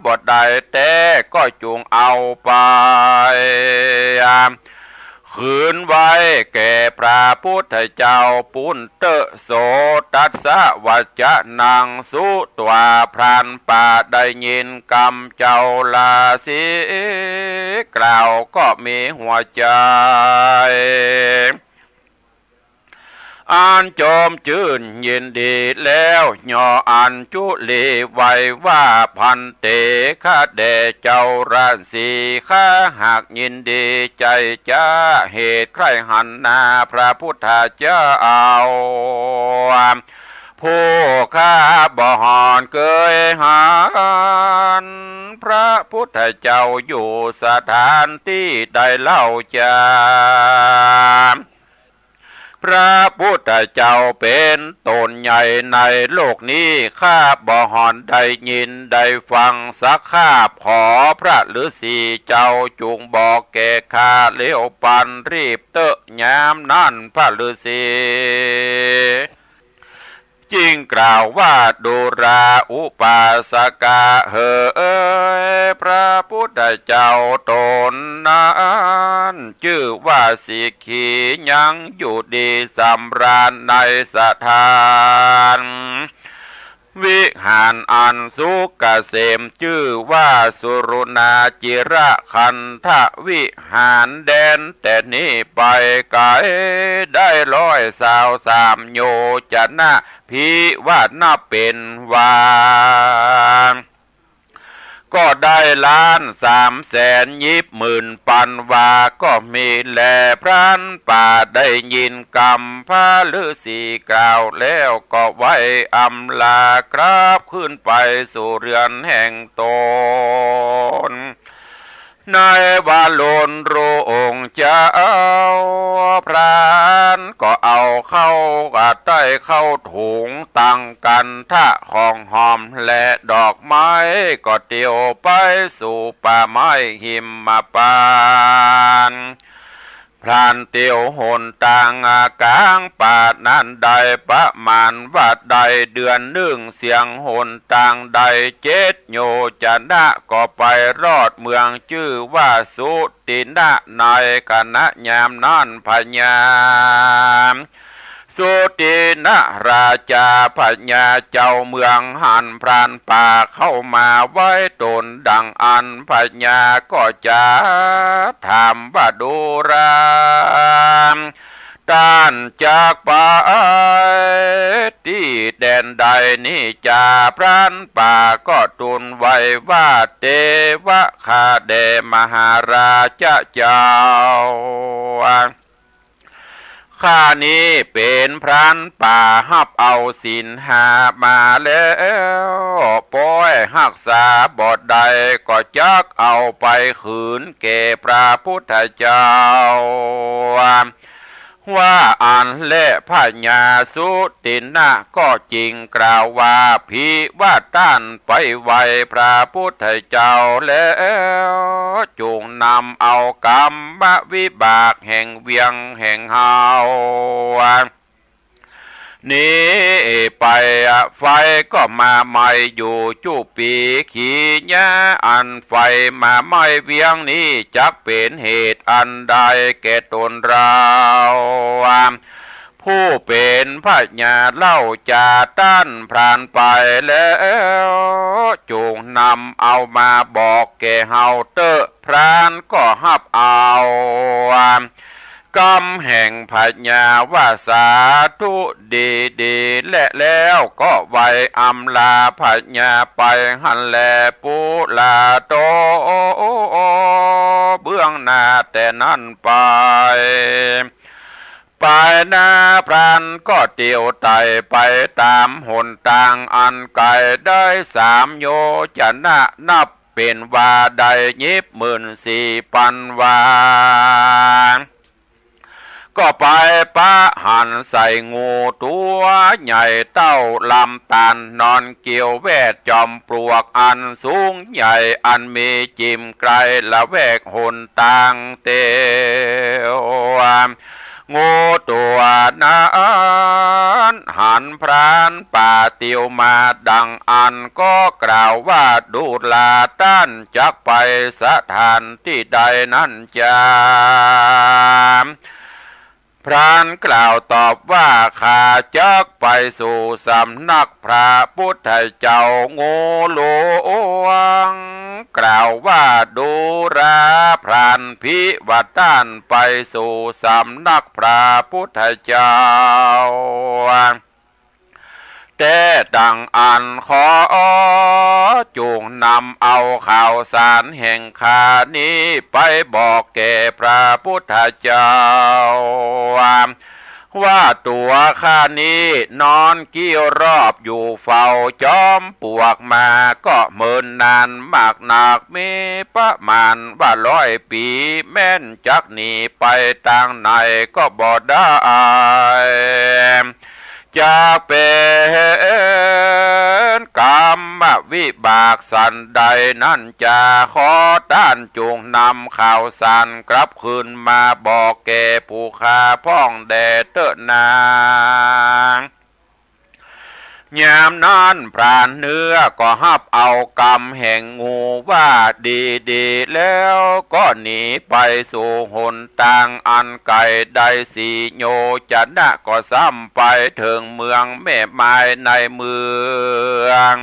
บ่ได้แต๊ก็จุ่งเอาไป คืนไว้แก่พระพุทธเจ้าปู้นเต๊อะ โสตัสสะ วจนัง สุ ตวา พรานป่าได้ยินกำเจ้าฤๅษีกล่าวก็มีหัวใจ๋อันจมจื้นยินดีแล้ว ย่ออัญชุลีไหว้ว่า ภันเต ข้าแด่เจ้าฤๅษี ข้าหากยินดีใจ๋จ๊า เหตุใคร่หันหน้าพระพุทธเจ้า ผู้ข้าบ่ห่อนเกยหันพระพุทธเจ้าอยู่สถานตี้ใดเล่าจา พระพุทธเจ้าเป๋นต๋นใหญ่ในโลกนี้ ข้าบ่หอนได้ยินได้ฟังสักคาบ ขอพระฤๅษีเจ้าจุ่งบอกแก่ข้าเร็วปันรีบเต๊อะ ยามนั้นพระฤๅษี จึงกล่าวว่า ดูราอุปาสกะเหย พระพุทธเจ้าต๋นนั้น จื้อว่าสิกขี ยังอยู่ดีสำราญในสถาน วิหารอันสุขเกษม จื้อว่าสุรนาจิระคันธวิหาร แดนแต่นี้ไปไก๋ได้ร้อยซาวสามโยชนะ ผิว่านับเป๋นวา ก็ได้ล้านสามแสนยิบหมื่นปันวา ก็มีแล พรานป่าได้ยินกำพระฤๅษีกล่าวแล้ว ก็ไหว้อำลากลับขึ้นไปสู่เฮือนแห่งต๋น ในวาโลนพระองค์เจ้า พรานก็เอาเข้า กระใต้เข้าถุง ตังคันธะของหอมและดอกไม้ ก็เตียวไปสู่ป่าไม้หิมพานต์ พรานเตียวหนตางก๋างป่านั้นได้ประมาณว่าได้เดือนนึ่งเสี้ยงหนตางได้เจ็ดโยชนะ ก็ไปรอดเมืองจื้อว่าสุตินะ ในขณะยามนั้นพญา สุตินะราชาพญาเจ้าเมืองหันพรานป่าเข้ามาไหว้ต๋นดังอั้น พญาก็จะถามว่า ดูรา ต้านจักไปตี้แดนใดนี้จา พรานป่าก็ทูลไหว้ว่า เตวะ ข้าแด่มหาราชเจ้า ข้านี้เป๋นพรานป่าฮับเอาศีลห้ามาแล้ว ป้อยฮักษาบ่ได้ ก็จักเอาไปคืนแก่พระพุทธเจ้า ว่าอั้นแล พญาสุตินะก็จึงกล่าวว่า ผิว่าต้านไปไหว้พระพุทธเจ้าแล้ว จุ่งนำเอากรรมวิบากแห่งเวียงแห่งเฮา นี้ไป ไฟก็มาไหม้อยู่จุปี ขียะ อันไฟมาไหม้เวียงนี้ จักเป๋นเหตุอันใดแก่ต๋นเฮา ผู้เป๋นพญาเล่าจา ต้านพรานไปแล้ว จุ่งนำเอามาบอกแก่เฮาเต๊อะ พรานก็ฮับเอา กำแห่งพญาว่าสาธุดีๆ และแล้วก็ไหว้อำลาพญาไปหั้นแล ปุระโต เบื้องหน้าแต่นั้นไป ไปนา พรานก็เตียวไต่ไปต๋ามหนตางอันไก๋ได้สามโยชนะ นับเป๋นว่าได้ยิบหมื่นสี่ปันวา ก็ไปปะหันใส่งูตั๋วใหญ่เต้าลำต๋าน นอนเกี่ยวแวดจอมปลวกอันสูงใหญ่ อันมีจิ่มไก๋ละแวกหนตางเตียว งูตั๋วนั้นหันพรานป่าเตียวมาดังอั้น ก็กล่าวว่า ดูราต้านจักไปสถานตี้ใดนั้นจา พรานกล่าวตอบว่า ข้าจักไปสู่สำนักพระพุทธเจ้า งูหลวงกล่าวว่า ดูรา พราน ผิว่าต้านไปสู่สำนักพระพุทธเจ้า แต๊ดังอั้นขอจุ่งนำเอาข่าวสารแห่งข้านี้ไปบอกแก่พระพุทธเจ้า ว่าตั๋วข้านี้นอนกี้รอบอยู่เฝ้าจอมปลวกมาก็เมินนานมากนัก มีประมาณว่าร้อยปี๋ แม่นจักหนีไปตางไหนก็บ่ได้ จักเป๋นกรรมวิบากสันใดนั้นจา ขอต้านจุ่งนำข่าวสารกลับคืนมาบอกแก่ผู้ข้าพ่องแด่เต๊อะนา ยามนั้นพรานเนื้อก็ฮับเอากำแห่งงูว่าดีๆ แล้วก็หนีไปสู่หนตางอันไก๋ได้สี่โยชนะ ก็ซ้ำไปเถิงเมืองแม่ไม้ในเมือง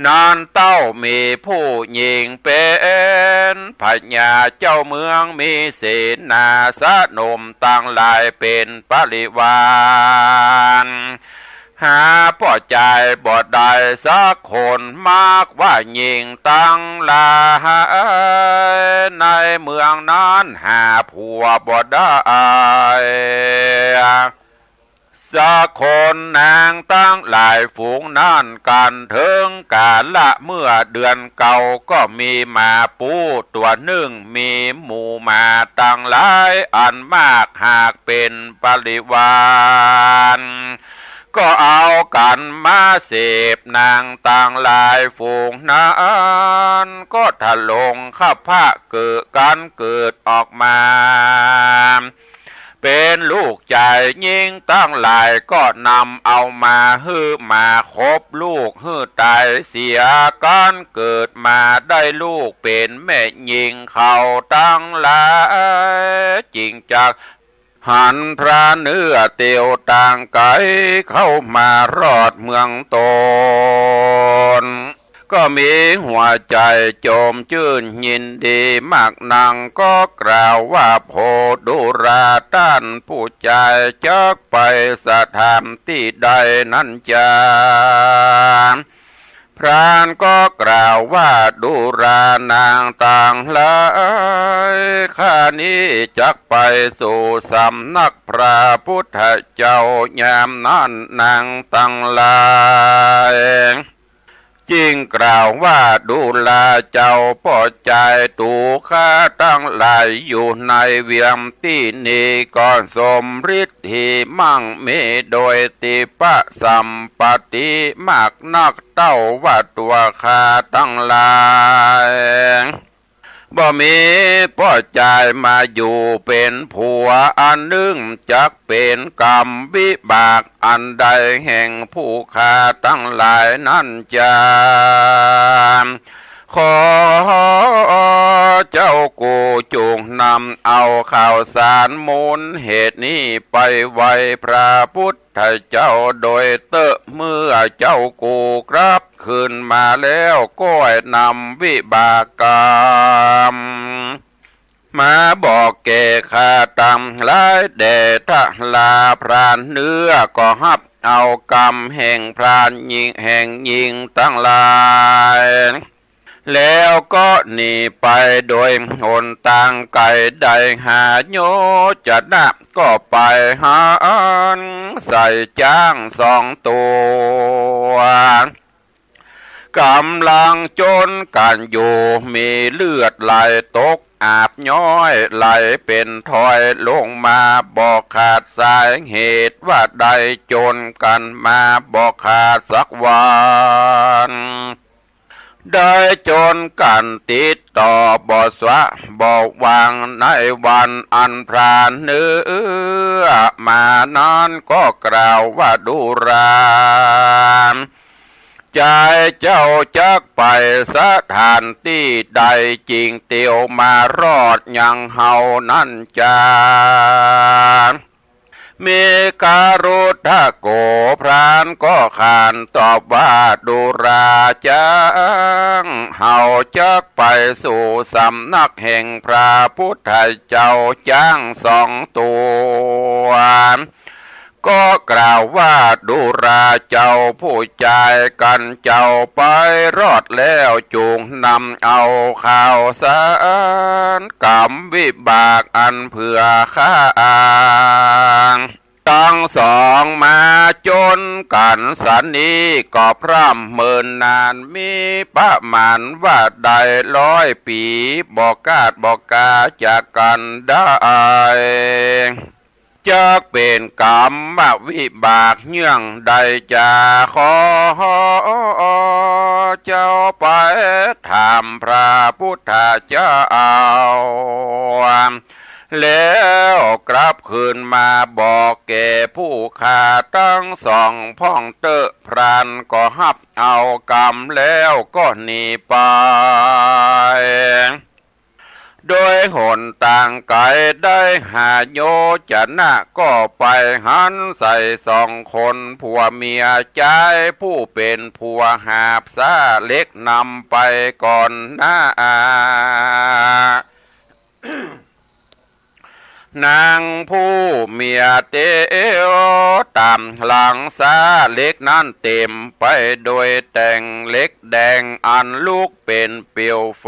นั้นเต้ามีผู้ญิงเป๋นพญาเจ้าเมือง มีเสนาสนมตังหลายเป๋นบริวาร หาป้อจายบ่ได้สักคน มากว่าญิงตังหลายในเมืองนั้นหาผัวบ่ได้สักคน นางตังหลายฝูงนั้นกั๋นเถิงกาละเมื่อเดือนเก่า ก็มีหมาปู๋ตั๋วนึ่ง มีหมู่หมาตังหลายอันมากหากเป๋นบริวาร ก็เอากั๋นมาเสพ นางตังหลายฝูงนั้นก็ทะลงคับพระเกิดกั๋นเกิดออกมา เป๋นลูกจาย ญิงตังหลายก็นำเอามาหื้อหมาคบลูกหื้อต๋ายเสีย กั๋นเกิดมาได้ลูกเป๋นแม่ญิง เขาตังหลายจึงจักหันพรานเนื้อเตียวตางไก๋เข้ามารอดเมืองต๋น ก็มีหัวใจ๋จมจื้นยินดีมากนัก ก็กล่าวว่า โผดูราต้านผู้จายจักไปสถานตี้ใดนั้นจา พรานก็กล่าวว่า ดูรานางตังหลาย ข้านี้จักไปสู่สำนักพระพุทธเจ้า ยามนั้นนางตังหลาย จึงกล่าวว่า ดูราเจ้าป้อจาย ตั๋วข้าตังหลายอยู่ในเวียงตี้นี้ก็สมฤทธิมั่งมีโดยติปะสัมปัตติมากนัก เต้าว่าตั๋วข้าตังหลาย บ่มีป้อจายมาอยู่เป๋นผัวอันนึ่ง จักเป๋นกรรมวิบากอันใดแห่งผู้ข้าตังหลายนั้นจา ขอเจ้ากู๋จุ่งนำเอาข่าวสารมูลเหตุนี้ไปไหว้พระพุทธเจ้าโดยเต๊อะ เมื่อเจ้ากู๋กลับ คืนมาแล้วก้อยนำวิบากกรรมมาบอกแก่ข้าตังหลายแด่ทะลา พรานเนื้อก็ฮับเอากรรมแห่งพรานญิง แห่งญิงตังหลาย แล้วก็หนีไปโดยหนตางไก๋ได้ห้าโยชนะ ก็ไปหันใส่จ๊างสองตั๋ว ก๋ำลังจ๋นกั๋นอยู่ มีเลือดไหลตกอาบย้อย ไหลเป๋นทอยลงมา บ่ขาดสาเหตุว่าได้จ๋นกั๋นมาบ่ขาดสักวัน ได้จ๋นกั๋นติดต่อบ่สะบ่วาง ในวันอันพรานเนื้อมานั้นก็กล่าวว่า ดูรา จายเจ้าจักไปสถานตี้ใดจึงเตียวมารอดยังเฮานั้นจา มีคฤทโข พรานก็ขานตอบว่า ดูราจ๊าง เฮาจักไปสู่สำนักแห่งพระพุทธเจ้าจ๊างสองตั๋ว ก็กล่าวว่า ดูราเจ้าผู้จาย กันเจ้าไปรอดแล้ว จุ่งนำเอาข่าวสารกรรมวิบากอันเผื่อข้า ตังสองมาจ๋นกั๋นสันนี้ก็พร่ำเมินนาน มีประมาณว่าได้ร้อยปี๋ บ่คาดบ่คาจากกั๋นได้ จักเป๋นกรรมวิบากเยื่องใด จะขอเจ้าไปถามพระพุทธเจ้า แล้วกลับคืนมาบอกแก่ผู้ข้าตังสองพ่องเต๊อะ พรานก็ฮับเอากำแล้วก็หนีไป โดยหนตางไก๋ได้ห้าโยชนะ ก็ไปหันใส่สองคนผัวเมีย จายผู้เป๋นผัวหาบซ้าเหล็กนำไปก่อนหน้า นางผู้เมียเตียวต๋ามหลัง ซ้าเหล็กนั้นเต๋มไปโดยแต้งเหล็กแดง อันลุกเป๋นเปลวไฟ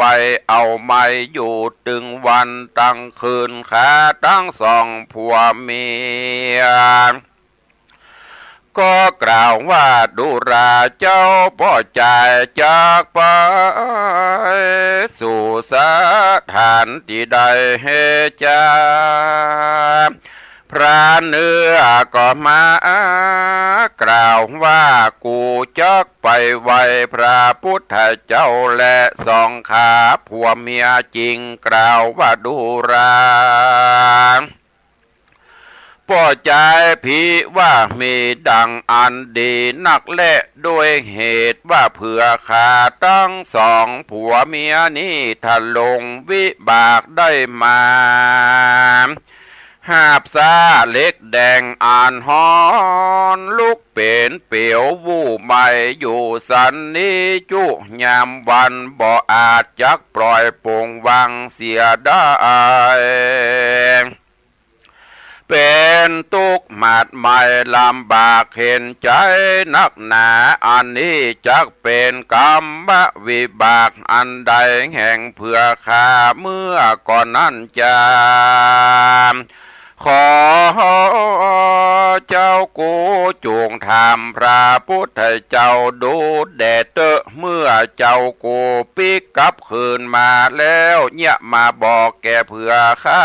เอาไหม้อยู่ตึงวันตึงคืน ข้าตังสองผัวเมีย ก็กล่าวว่า ดูราเจ้าป้อจายจักไปสู่สถานตี้ใด เฮจา พรานเอื้อก็มากล่าวว่า กูจักไปไหว้พระพุทธเจ้าแล สองข้าผัวเมียจึงกล่าวว่า ดูราป้อจาย ผิว่ามีดังอันดีนักแล ด้วยเหตุว่าเผื่อข้าตังสองผัวเมียนี้ ถ้าลงวิบากได้มา หาบซ้าเหล็กแดงอันฮ้อนลุกเป๋นเปลวไหม้อยู่สันนี้จุยามวัน บ่อาจจักปล่อยปลงวางเสียได้ เป๋นตุ๊กข์หมาดไหม้ลำบากเข็ญใจ๋นักหนา อันนี้จักเป๋นกรรมวิบากอันใดแห่งเผื่อข้าเมื่อก่อนนั้นจา ขอเจ้ากูจุ่งถามพระพุทธเจ้าดูแด่เต๊อะ เมื่อเจ้ากูปิ๊กกลับคืนมาแล้ว เยียะมาบอกแก่เผื่อข้า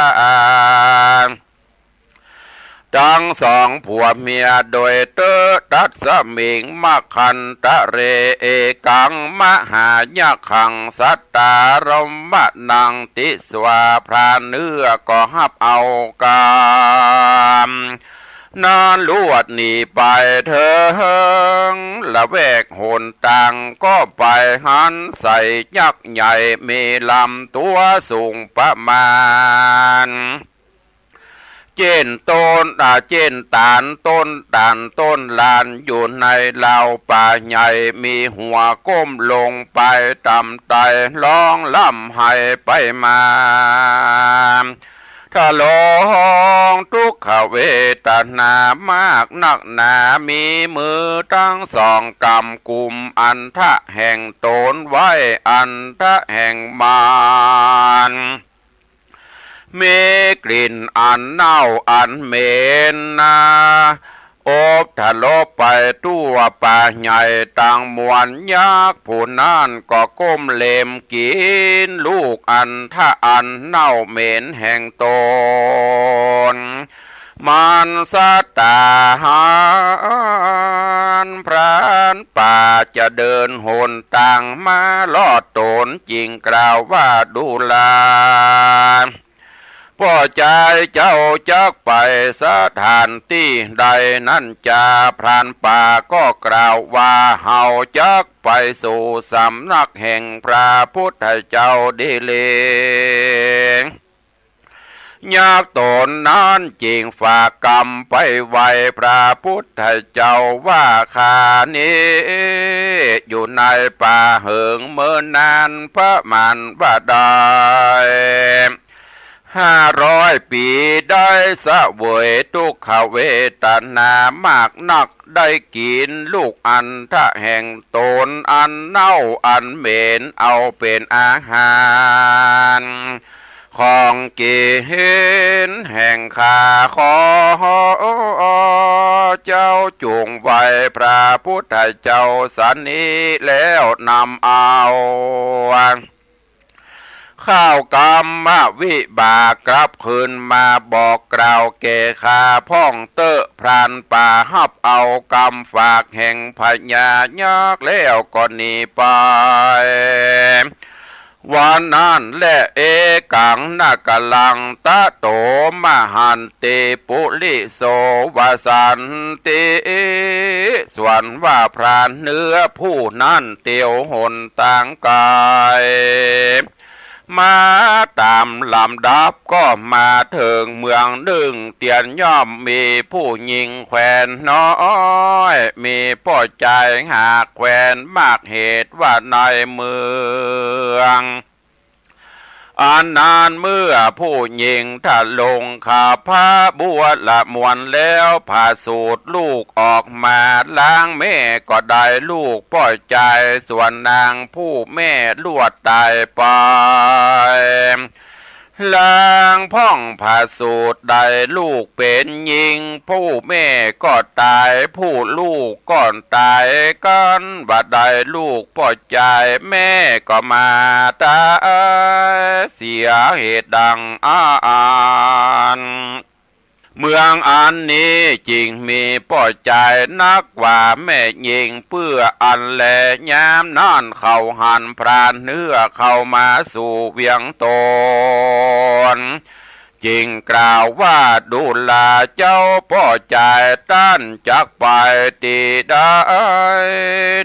ตังสองผัวเมียโดยเต๊อะ ตัสมิง มะคันตะเร เอกัง มหายักขัง สัตตารัมมะนัง ติสวา พรานเอื้อก็ฮับเอากำนั้นลวดหนีไปเถิงละแวกหนตาง ก็ไปหันใส่ยักษ์ใหญ่มีลำตั๋วสูงประมาณ เจ้นต้น อ่า เจ้นต๋าลต้นต๋าลต้นลาน อยู่ในราวป่าใหญ่ มีหัวก้มลงไปต่ำไต้ ฮ้องร่ำไห้ไปมา ทะลองตุ๊กขเวทนามากนักหนา มีมือตังสองกำกุมอันทะแห่งต๋นไว้ อันทะแห่งมาร มีกลิ่นอันเน่าอันเหม็นนา อบทะลบไปทั่วป่าใหญ่ตังมวล ยักษ์ผู้นั้นก็ก้มเล็มกิ๋นลูกอันทะอันเน่าเหม็นแห่งต๋น มารสัตตาหารพรานป่าจะเดินหนตางมารอดต๋น จึงกล่าวว่า ดูราป้อจาย เจ้าจักไปสถานตี้ใดนั้นจา พรานป่าก็กล่าวว่า เฮาจักไปสู่สำนักแห่งพระพุทธเจ้าดีหลี ยักษ์ต๋นนั้นจึงฝากกำไปไหว้พระพุทธเจ้าว่า ข้านี้อยู่ในป่าเหิงเมินนานประมาณว่าได้ห้าร้อยปี๋ ได้เสวยตุ๊กขเวทนามากนัก ได้กิ๋นลูกอันทะแห่งต๋นอันเน่าอันเหม็นเอาเป๋นอาหาร ของกิ๋นแห่งข้าขอ เจ้าจุ่งไหว้พระพุทธเจ้าสันนี้แล้วนำเอา ข้าวกรรมวิบากกลับคืนมาบอกกล่าวแก่ข้าพ่องเต๊อะ พรานป่าฮับเอากำฝากแห่งพญายักษ์แล้วก็หนีไป วันนั้นแล เอกัง นกรัง ตะโต มหันติ ปุริโส วสันติ ส่วนว่าพรานเนื้อผู้นั้นเตียวหนตางไก๋ มาต๋ามลำดับก็มาเถิงเมืองนึ่ง เตียนย่อมมีผู้ญิงแควนน้อย มีป้อจายหากแควนมาก เหตุว่าในเมืองอันนั้นเมื่อผู้ญิงทรงขับพระบัวละมวลแล้ว ผะสูติลูกออกมา ลางแม่ก็ได้ลูกป้อจาย ส่วนนางผู้แม่ลวดต๋ายไป ลางพ่องผะสูติได้ลูกเป๋นญิง ผู้แม่ก็ต๋าย ผู้ลูกก็ต๋ายกั๋น บ่ได้ลูกป้อจาย แม่ก็มาต๋ายเสีย เหตุดังอั้น เมืองอันนี้จึงมีป้อจายนักกว่าแม่ญิง เปื้ออั้นแล ยามนั้นเขาหันพรานเนื้อเข้ามาสู่เวียงต๋น จึงกล่าวว่า ดูราเจ้าป้อจาย ต้านจักไปตี้ใด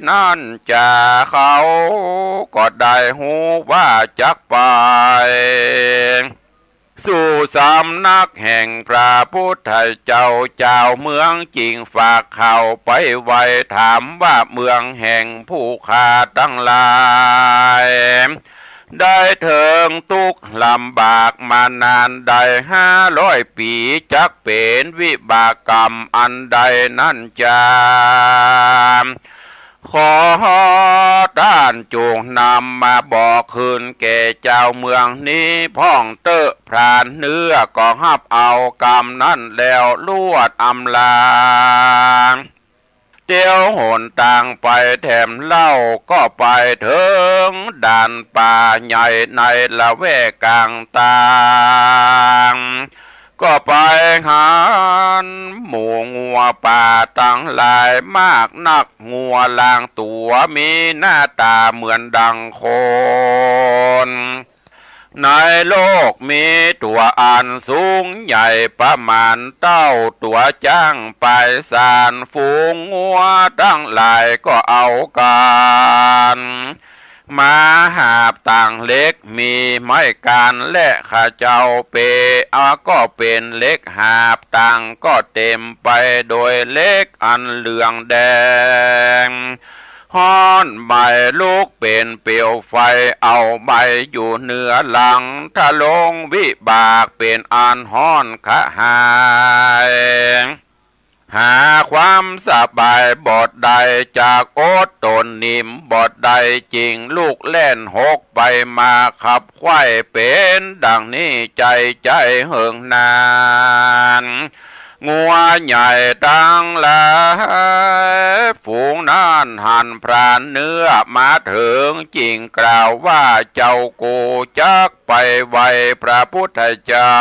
นั้นจา เขาก็ได้ฮู้ว่าจักไป สู่สำนักแห่งพระพุทธเจ้า จาวเมืองจึงฝากข่าวไปไหว้ถามว่า เมืองแห่งผู้ข้าตังหลาย ได้เถิงตุ๊กข์ลำบากมานานได้ห้าร้อยปี๋ จักเป๋นวิบากกรรมอันใดนั้นจา ขอต้านจุ่งนำมาบอกคืนแก่จาวเมืองนี้พ่องเต๊อะ พรานเนื้อก็ฮับเอากำนั้นแล้วลวดอำลา เตียวหนตางไปแถมเล่า ก็ไปเถิงด่านป่าใหญ่ในละแวกก๋างตาง ก็ไปหันหมู่งัวป่าตังหลายมากนัก งัวลางตั๋วมีหน้าต๋าเหมือนดังคน ในโลกมีตั๋วอันสูงใหญ่ประมาณเต้าตั๋วจ๊างปายสาน ฝูงงัวตังหลายก็เอากั๋น มาหาบตางเหล็ก มีไม้กานและขะเจ้าเป๋ อาก็เป๋นเหล็กหาบ ตางก็เต๋มไปโดยเหล็กอันเหลืองแดง ฮ้อนไหม้ลุกเป๋นเปลวไฟ เอาไหม้อยู่เหนือหลัง ทะลงวิบากเป๋นอันฮ้อนกระหาย หาความสบายบ่ได้ จักอดต๋นนิ่มบ่ได้ จึงลุกแล่นหกไปมาขับไขว่ เป๋นดังนี้ใจ๊ใจ๊เหิงนาน งัวใหญ่ตังหลายฝูงนั้นหันพรานเนื้อมาเถิง จึงกล่าวว่า เจ้ากูจักไปไหว้พระพุทธเจ้า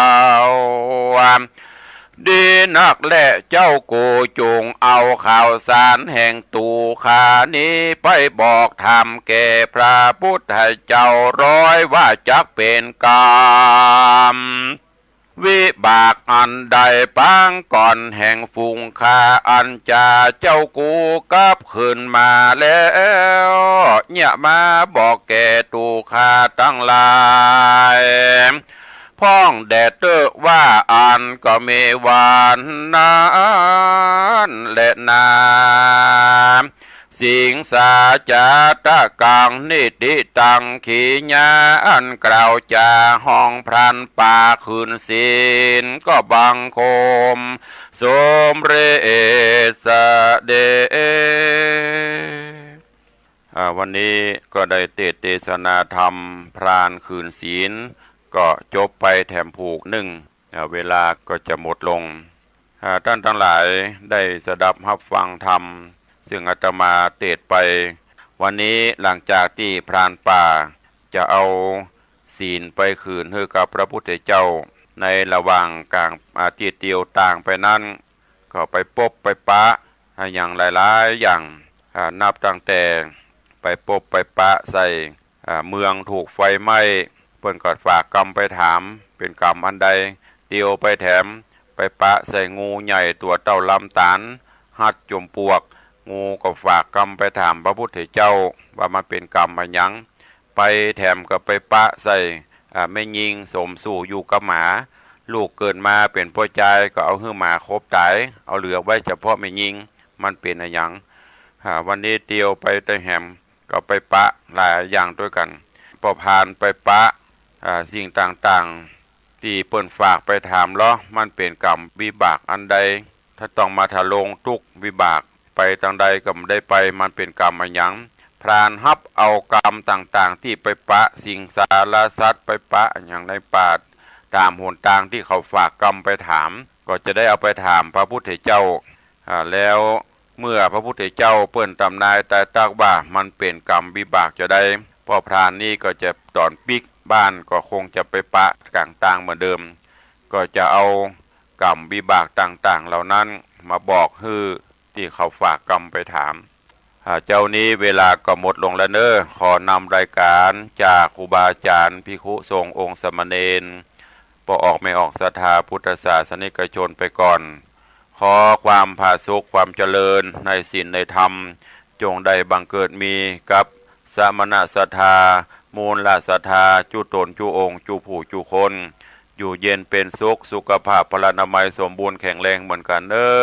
ดีนักแล เจ้ากูจุ่งเอาข่าวสารแห่งตั๋วข้านี้ไปบอกธรรมแก่พระพุทธเจ้า ร้อยว่าจักเป๋นกรรมวิบากอันใดปางก่อนแห่งฝูงข้า อันจาเจ้ากูกลับคืนมาแล้ว เยียะมาบอกแก่ตั๋วข้าตังหลาย พ่องแด่เต๊อะว่า อันก็มีวันนั้นแลนา สิงสาจาตะกัง นิติตัง ขีญา อันกล่าวจาฮ้องพรานป่าคืนศีล ก็บังคมสมเร็จเสด็จ อ่า วันนี้ก็ได้เตสน์เตสนาธรรมพรานคืนศีล ก็จบไปแถมผูกนึ่ง อ่า เวลาก็จะหมดลง อ่า ต้านตังหลายได้สดับฮับฟังธรรม ซึ่งอาตมาเตสน์ไป วันนี้หลังจากตี้พรานป่าจะเอาศีลไปคืนหื้อกับพระพุทธเจ้า ในระหว่างก๋าง อ่า ตี้เตียวตางไปนั้น ก็ไปปบไปปะอะหยังหลายๆ อย่าง อ่า นับตั้งแต่ไปปบไปปะใส่ อ่า เมืองถูกไฟไหม้ เปิ้นก็ฝากกำไปถาม เป๋นกำอันใด เตียวไปแถม ไปปะใส่งูใหญ่ตั๋วเต้าลำต๋าล ฮัดจ๋มปวก งูก็ฝากกำไปถามพระพุทธเจ้า ว่ามันเป๋นกำอะหยัง ไปแถมก็ไปปะใส่ อ่า แม่ญิงสมสู่อยู่กับหมา ลูกเกิดมาเป๋นป้อจายก็เอาหื้อหมาขบต๋าย เอาเหลือไว้เฉพาะแม่ญิง มันเป๋นอะหยัง อ่า วันนี้เตียวไปตะแหม ก็ไปปะหลายอย่างตวยกั๋น ป้อพรานไปปะ อ่า สิ่งต่างๆ ตี้เปิ้นฝากไปถามลอ มันเป๋นกรรมวิบากอันใด ถ้าต้องมาทะลงตุ๊กข์วิบาก ไปตางใดก็บ่ได้ไป มันเป๋นกรรมอะหยัง พรานฮับเอากรรมต่างๆ ตี้ไปปะสิงสารสัตว์ ไปปะอะหยังในป่า ต๋ามหนตางตี้เขาฝากกำไปถาม ก็จะได้เอาไปถามพระพุทธเจ้า อ่า แล้วเมื่อพระพุทธเจ้าเปิ้นตำนายตายตักว่ามันเป๋นกรรมวิบากจาใด ป้อพรานนี้ก็จะต๋อนปิ๊กบ้านก็คงจะไปปะก๋างตางเหมือนเดิม ก็จะเอากรรมวิบากต่างๆ เหล่านั้นมาบอกหื้อตี้เขาฝากกำไปถาม อ่า เจ้านี้เวลาก็หมดลงแล้วเน้อ ขอนำรายการจากครูบาอาจ๋ารย์ ภิกขุสงฆ์ องค์สามเณร ป้อออกแม่ออกศรัทธาพุทธศาสนิกชนไปก่อน ขอความผาสุกความเจริญในศีลในธรรม จงได้บังเกิดมีกับสมณศรัทธา มูลศรัทธา จุ๊ต๋นจุ๊องค์ จุ๊ผู้จุ๊คน อยู่เย็นเป๋นสุข สุขภาพพลานามัยสมบูรณ์แข็งแรงเหมือนกั๋นเน้อ